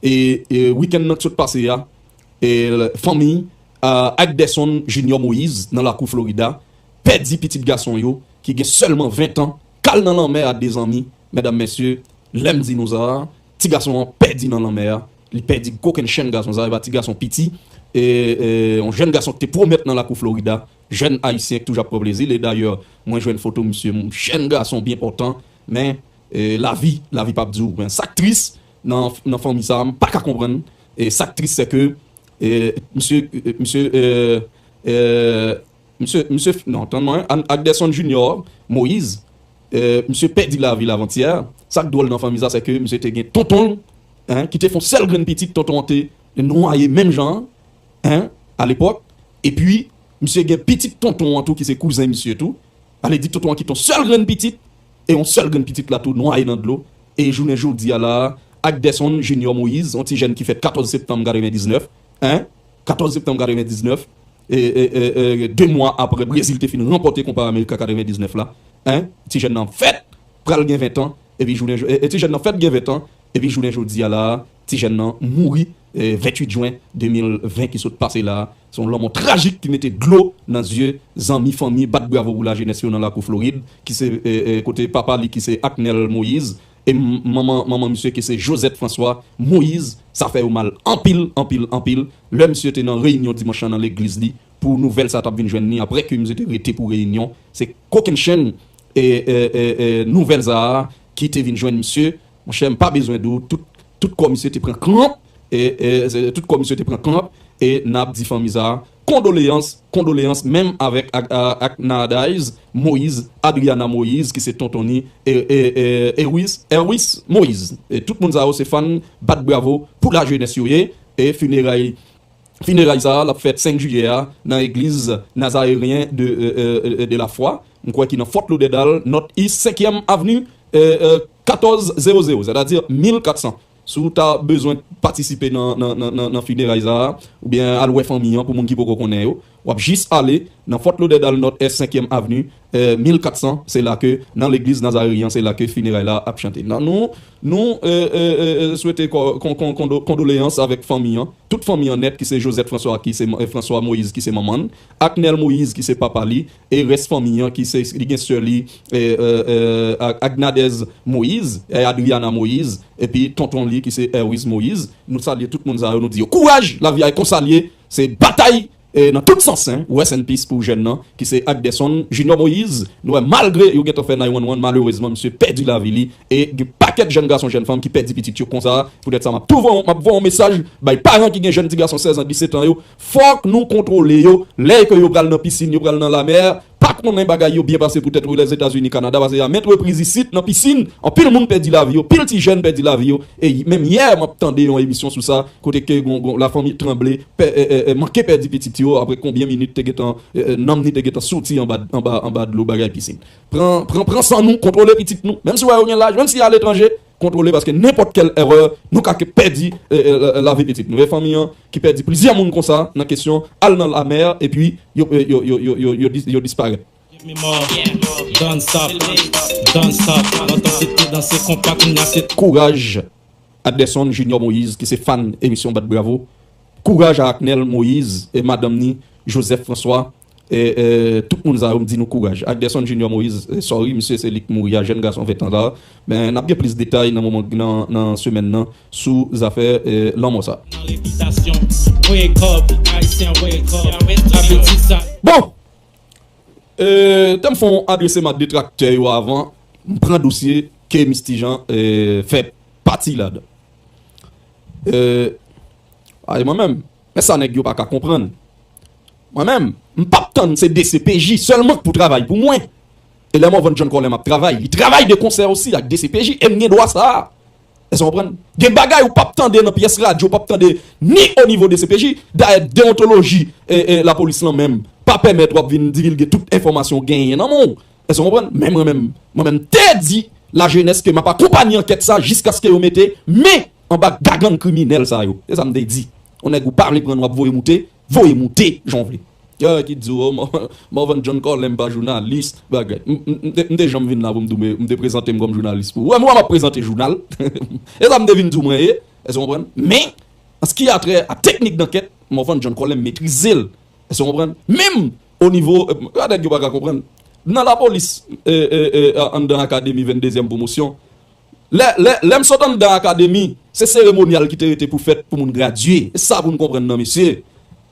E, e wikenn nan k sot pase a, e fanmi a Agderson Junior Moïse nan lakou Florida pèdi pitit gason yo ki gen sèlman ven tan, k al nan lanmè a de zanmi. Medam, mesye, lè m di nou sa, ti gason an pèdi nan lanmè a. Li pèdi kokennchenn gason sa, e pa ti gason piti. E, e yon jèn gason ki te pwomèt nan lakou Florida, jèn ayisyen ki toujou ap pran plezi l. E dayè, mwen jwenn foto misye, yon jèn gason byen pòtan, men e, lavi, lavi p ap di w. Men sa k tris nan, nan fanmi sa a, m pa ka konprann. E sa k tris, se ke e, misye, e, misye, e, e, misye, misye, non, tann mwen, An- Agderson Junior Moïse, e, misye pèdi lavi l avantyè. Sa k dwòl nan fanmi sa, se ke misye te gen tonton l, en, ki te fè yon sèl grenn pitit, tonton an te nwaye menm jan an, en, alepòk. Epi, misye gen pitit tonton an tou, ki se kouzen misye tou. Sa vle di tonton an kite yon sèl grenn pitit, e yon sèl grenn pitit la tou nwaye nan dlo. E jounen jodi a la, Agderson Junior Moïse, yon ti jèn ki fèt katòz septanm katrevendiznèf, en, katòz septanm katrevendiznèf, e, e, e, e, de mwa apre Brezil te fin ranpòte Kopa Amerika katrevendiznèf la, en, ti jèn nan fèt, pral gen ven tan, epi jounen jo- e, e ti jèn nan fèt gen ven tan, epi jounen jodi a la, ti jèn nan mouri, eh, venntuit jen de mil ven ki sot pase la. Se yon lanmò trajik ki mete dlo nan zye zanmi, fanmi, bat bravo pou lajenès yo nan lakou Florid, ki se, eh, eh, kote papa li ki se Aknel Moïse, e m-, manman, manman misye ki se Josette François Moïse. Sa fè yo mal anpil, anpil, anpil. Lè misye te nan reyinyon dimanch lan nan legliz li, pou nouvèl sa t ap vin jwenn li, apre ke misye te rete pou reyinyon, se kokennchenn, e, e, e, e, nouvèl sa a ki te vin jwenn misye. Monchè, m pa bezwen di w, tout, tout kò misye te pran kranp, e, e, se, tout kò misye te pran kranp, e n ap di fanmi sa a, kondoleyans, kondoleyans, menm avèk Ak-, a-, Aknadez Moïse, Adriana Moïse, ki se tonton ni, e, e, e, Erwis, Erwis Moïse. E tout moun sa yo se fan bat bravo pou lajenès yo ye, e fineray, fineray sa a, l ap fèt senk jiyè a, nan egliz Nazaryen de, e, e, e, de la Foi, m kwè ki nan Fort Lauderdale, North East, senkyèm avni, e, e, katòz zewo zewo, sètadi mil kat san. Si w ta bezwen patisipe nan, nan, nan, nan, nan fineray sa a, oubyen al wè fanmi an pou moun ki poko konnen yo, w ap jis ale nan Fort Lauderdale North East, senkyèm avni, e, mil kat san, se la ke, nan legliz Nazaryen an, se la ke fineray la ap chante. Nan nou, nou, e, e, e, e, swete ko-, kon-, kon-, kondo-, kondoleyans avèk fanmi an, tout fanmi an nèt, ki se Josette François, ki se, e, François Moïse, ki se manman l, Aknel Moïse, ki se papa li, e rès fanmi an, ki se, li gen sè li, e, e, e, A-, Agnadez Moïse, e Adriana Moïse, epi tonton li, ki se Erwis Moïse. Nou salye tout moun sa yo, nou di yo kouraj, lavi a e konsa l ye, se batay, e nan tout sans, hein. Rest in peace pou jèn nan, ki se Agderson Junior Moïse. Nou wè, malgre yo gentan fè nine one one, malerezman, misye pèdi lavi li, e gen pakèt jèn gason, jèn fanm ki pèdi pitit yo konsa. Poutèt sa, m ap tou voye, m ap voye yon mesaj bay paran ki gen jèn ti gason sèz an, disèt an yo, fòk nou kontwole yo. Lè ke yo pral nan pisin, yo pral nan lamè, pa konnen bagay yo byen pase pou tèt yo Lèzetazini, Kanada, paske a maintes reprises isit, nan pisin, anpil moun pèdi lavi yo, pil ti jèn pèdi lavi yo. E menm yè, m ap tande yon emisyon sou sa, kote ke gon, gon, lafanmi Tranble pè-, e, e, e, manke pèdi pitit yo, apre konbyen minit te gentan, e, e, nanm ni te gentan soti anba, anba, anba dlo bagay pisin. Pran, pran, pran san nou, kontwole pitit nou. Menm si w wè yo gen laj, menm si y aletranje, kontwole, paske nenpòt kèl erè, nou ka ke pèdi, e, e, la, lavi pitit nou. E fanmi an ki pèdi plizyè moun konsa nan kesyon al nan lamè, epi yo, yo, yo, yo, yo, yo, yo dis-, yo disparèt. Kouraj, Aderson Junior Moïse, ki se fan emisyon Bat Bravo. Kouraj a Aknel Moïse e madanm ni, Joseph François. E, e, tout moun sa yo, m di nou kouraj. Aderson Junior Moïse, e, sorry, misye se li k mouri a, jèn gason ven tan la. Men, n ap gen plis detay nan moman, nan, nan semèn nan, sou zafè, e, lanmò sa. Nan repitasyon, voye kòb, Ayisyen, voye kòb. Sa vle di sa. Bon! E, te m fon adrese m a detraktè yo avan, m pran dosye ke Misty Jean, e, fè pati ladan. E, ay, mwen menm, men sa nèg yo pa ka konprann. Mwen menm, m p ap tann se D C P J sèlman k pou travay pou mwen. E lè Morvan John Colem ap travay, li travay de konsè osi ak D C P J, e m gen dwa sa a. Èske w konprann? Gen bagay ou p ap tande nan pyès radyo, ou p ap tande ni o nivo D C P J. Dayè, deontoloji, e, e, lapolis lan menm pa pèmèt w ap vin divilge tout enfòmasyon w genyen nan men w. Èske w konprann? Men mwen menm, mwen menm te di lajenès ke m ap akonpanye ankèt sa jiskaske yo mete men anba gagann kriminèl sa yo. Se sa m te di. Yon nèg ou pa vle pran, w ap voye moute, voye moute jan w vle. Yo ki di w, oh, Mor-, Morvan John Colem pa jounalis, bagay. M, m, m te, m te janm vin la pou m di w, m te prezante m kòm jounalis pou ou. Wè, m wè m ap prezante jounal. E sa m te vin di w mwen ye. Èske w konprann? Men, an ce qui a trait à teknik d'ankèt, Morvan John Colem metrize l. Èske w konprann? Menm o nivo, e, gade nèg yo pa ka konprann. Nan lapolis, e, e, e, anndan akademi venndezyèm pwomosyon, lè, lè, lè m sot anndan akademi, se seremonyal ki te rete pou fèt pou moun gradye. E sa pou n konprann nan, mesye.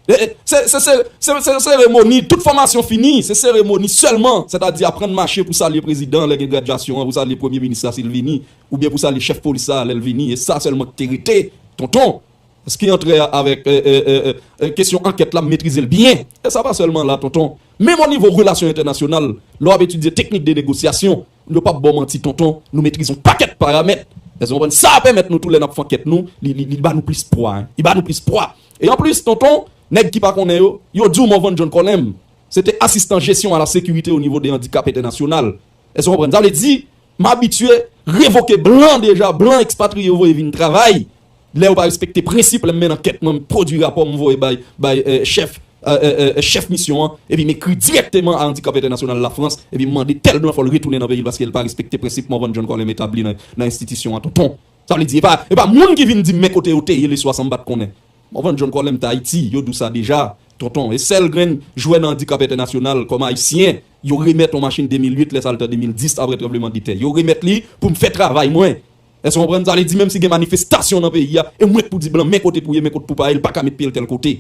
E, e, se, se, se, se, se seremoni, tout fòmasyon fini, se seremoni sèlman, sètadi aprann mache pou salye prezidan lè gen gradyasyon an, pou salye premye minis la si l vini, oubyen pou salye chèf polis la lè l vini, e sa sèlman ki te rete, tonton. Èske antre avèk, e, e, e, e, e, kesyon ankèt la, m metrize l byen. E sa pa sèlman la, tonton. Menm o nivo relasyon entènasyonal, lè w ap etidye teknik de negosyasyon, yo p ap ba w manti, tonton, nou metrize yon pakèt paramèt. Èske w konprann? Sa a pèmèt nou tou lè n ap fè ankèt nou, li, li, li ba nou plis pwa, en. Li ba nou plis pwa. E anplis, tonton, nèg ki pa konnen yo, yo di w Morvan John Colem, se te asistan jesyon a la sekirite o nivo de andikap entènasyonal. Èske w konprann? Sa vle di, m abitye revoke blan deja, blan ekspatriye yo voye vin travay. Lè yo pa respekte prensip, lè m mennen ankèt mwen, m pwodui rapò, m voye bay, bay, e, chèf, e, e, e, e, chèf misyon an, epi m ekri dirèkteman a Andikap Entènasyonal Lafrans, epi m mande tèl blan fò l retounen nan peyi l paske l pa respekte prensip Morvan John Colem etabli nan, nan enstitisyon an, tonton. Sa vle di, e pa, e pa moun ki vin di m men kote yo te ye leswa sa m pa t konnen. Morvan John Colem t Ayiti, yo di w sa deja, tonton. E sèl grenn jwè nan andikap entènasyonal kòm ayisyen, yo remèt yon machin de mil uit, lè sa l te de mil dis, apre tranblemanntè. Yo remèt li pou m fè travay mwen. Èske w konprann? Sa vle di, menm si gen manifestasyon nan peyi a, e mwen k pou di blan, men kote pou ye, men kote pou pa ye, l pa ka met pye l tèl kote.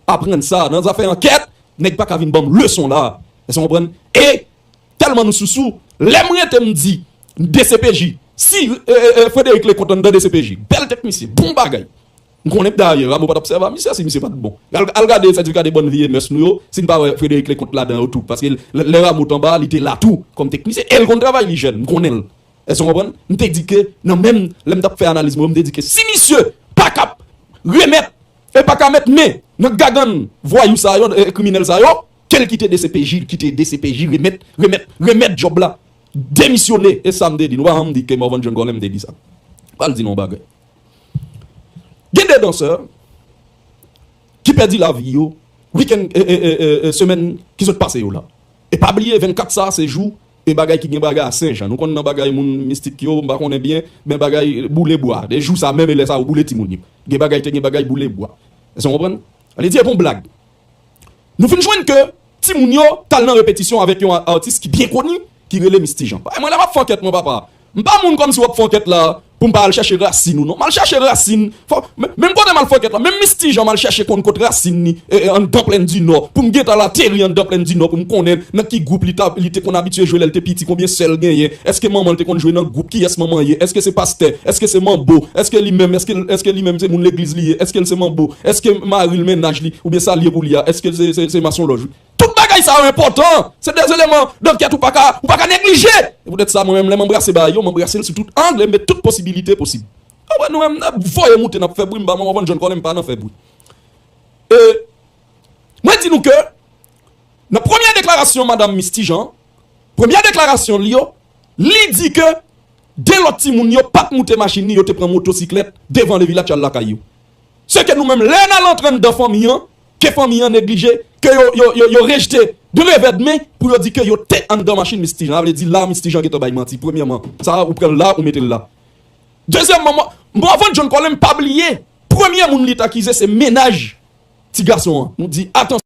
Aprann sa, nan zafè ankèt, nèg pa ka vin ban m leson la. Èske w konprann? E tèlman nou sousou, lè m rete m di, D C P J, si e, e, e, Frédéric Leconte anndan D C P J, bèl tèt misye, bon bagay. M konnen dayè, Rameau pa t ap sèvi a misye si misye pa t bon. Al, al gade sètifika de bonne vie et mœurs nou yo, si n pa wè Frédéric Leconte ladan yo tou. Paske lè, lè Rameau t anba a, li te la tou, kòm teknisyen, e l konn travay li jèn, m konnen l. Èske w konprann? M te di ke, nan menm, lè m t ap fè analiz mwen, m te di ke si misye pa ka remèt, e pa ka mèt men nan gagann vwayou sa yo, e, kriminèl sa yo, ke l kite D C P J, kite D C P J, remèt, remèt, remèt djòb la, demisyone, e sa m te di, nou pa janm di ke Morvan John Colem te di sa. Pral di nou yon bagay. Gen de dansè ki pèdi lavi yo, wikenn, e, e, e, e, e, semèn ki sot pase yo la. E pa bliye, vennkat sa a, se jou, e bagay ki gen bagay a Sen Jan. Nou konn nan bagay moun mistik yo, m pa konnen byen, men bagay boule bwa. De jou sa menm, e lè sa yo boule timoun yo. Gen bagay, te gen bagay boule bwa. Èske w konprann? Sa vle di, e pa yon blag. Nou fin jwenn ke timoun yo t al nan repetisyon avèk yon a-, atis ki byen koni, ki rele Misty Jean. Paske mwen, lè m ap fè ankèt mwen, papa, m pa moun kòmsi w ap fè ankèt la pou m pa al chèche rasin ou non. M al chèche rasin. Fò, men, menm kote m al fè ankèt la, menm Misty Jean, m al chèche konn kot rasin li, e, e, anndan Plèn di Nò, pou m gentan al ateri anndan Plèn di Nò, pou m konnen nan ki gwoup li ta, li te konn abitye jwe lè l te piti, konbyen sè l genyen, èske manman l te konn jwe nan gwoup, kiyès manman ye, èske se pastè, èske se manbo, èske li menm, èske, èske li menm se moun legliz li ye, èske l se manbo, èske mari l, mennaj li, oubyen sa l ye pou li a, èske l se, se, se masonlòj wi. Tout bagay sa yo enpòtan. Se de eleman dankèt ou pa ka, ou pa ka neglije. E poutèt sa, mwen menm, lè m anbrase bagay yo, m anbrase l sou tout ang, e m met tout posibilite posib. Apre nou menm, n ap voye moute, n ap fè bri, m pa, Morvan John Colem pa nan fè bri. E, mwen di nou ke, nan premye deklarasyon madanm Misty Jean, premye deklarasyon li yo, li di ke de lòt timoun yo pa t moute machin li, yo te pran motosiklèt devan Levilat y al lakay yo. Se ke nou menm, lè n al antre anndan fanmi an, ke fanmi an neglije, ke yo, yo, yo, yo rejte de revè de men pou yo di ke yo te anndan machin Misty Jean. Sa vle di la, Misty Jean gentan bay manti. Premyèman, sa a, ou pran l la, ou mete l la. Dezyèmman, Mo-, Morvan John Colem pa bliye, premye moun li t akize se mennaj ti gason an. Nou di, atansyon.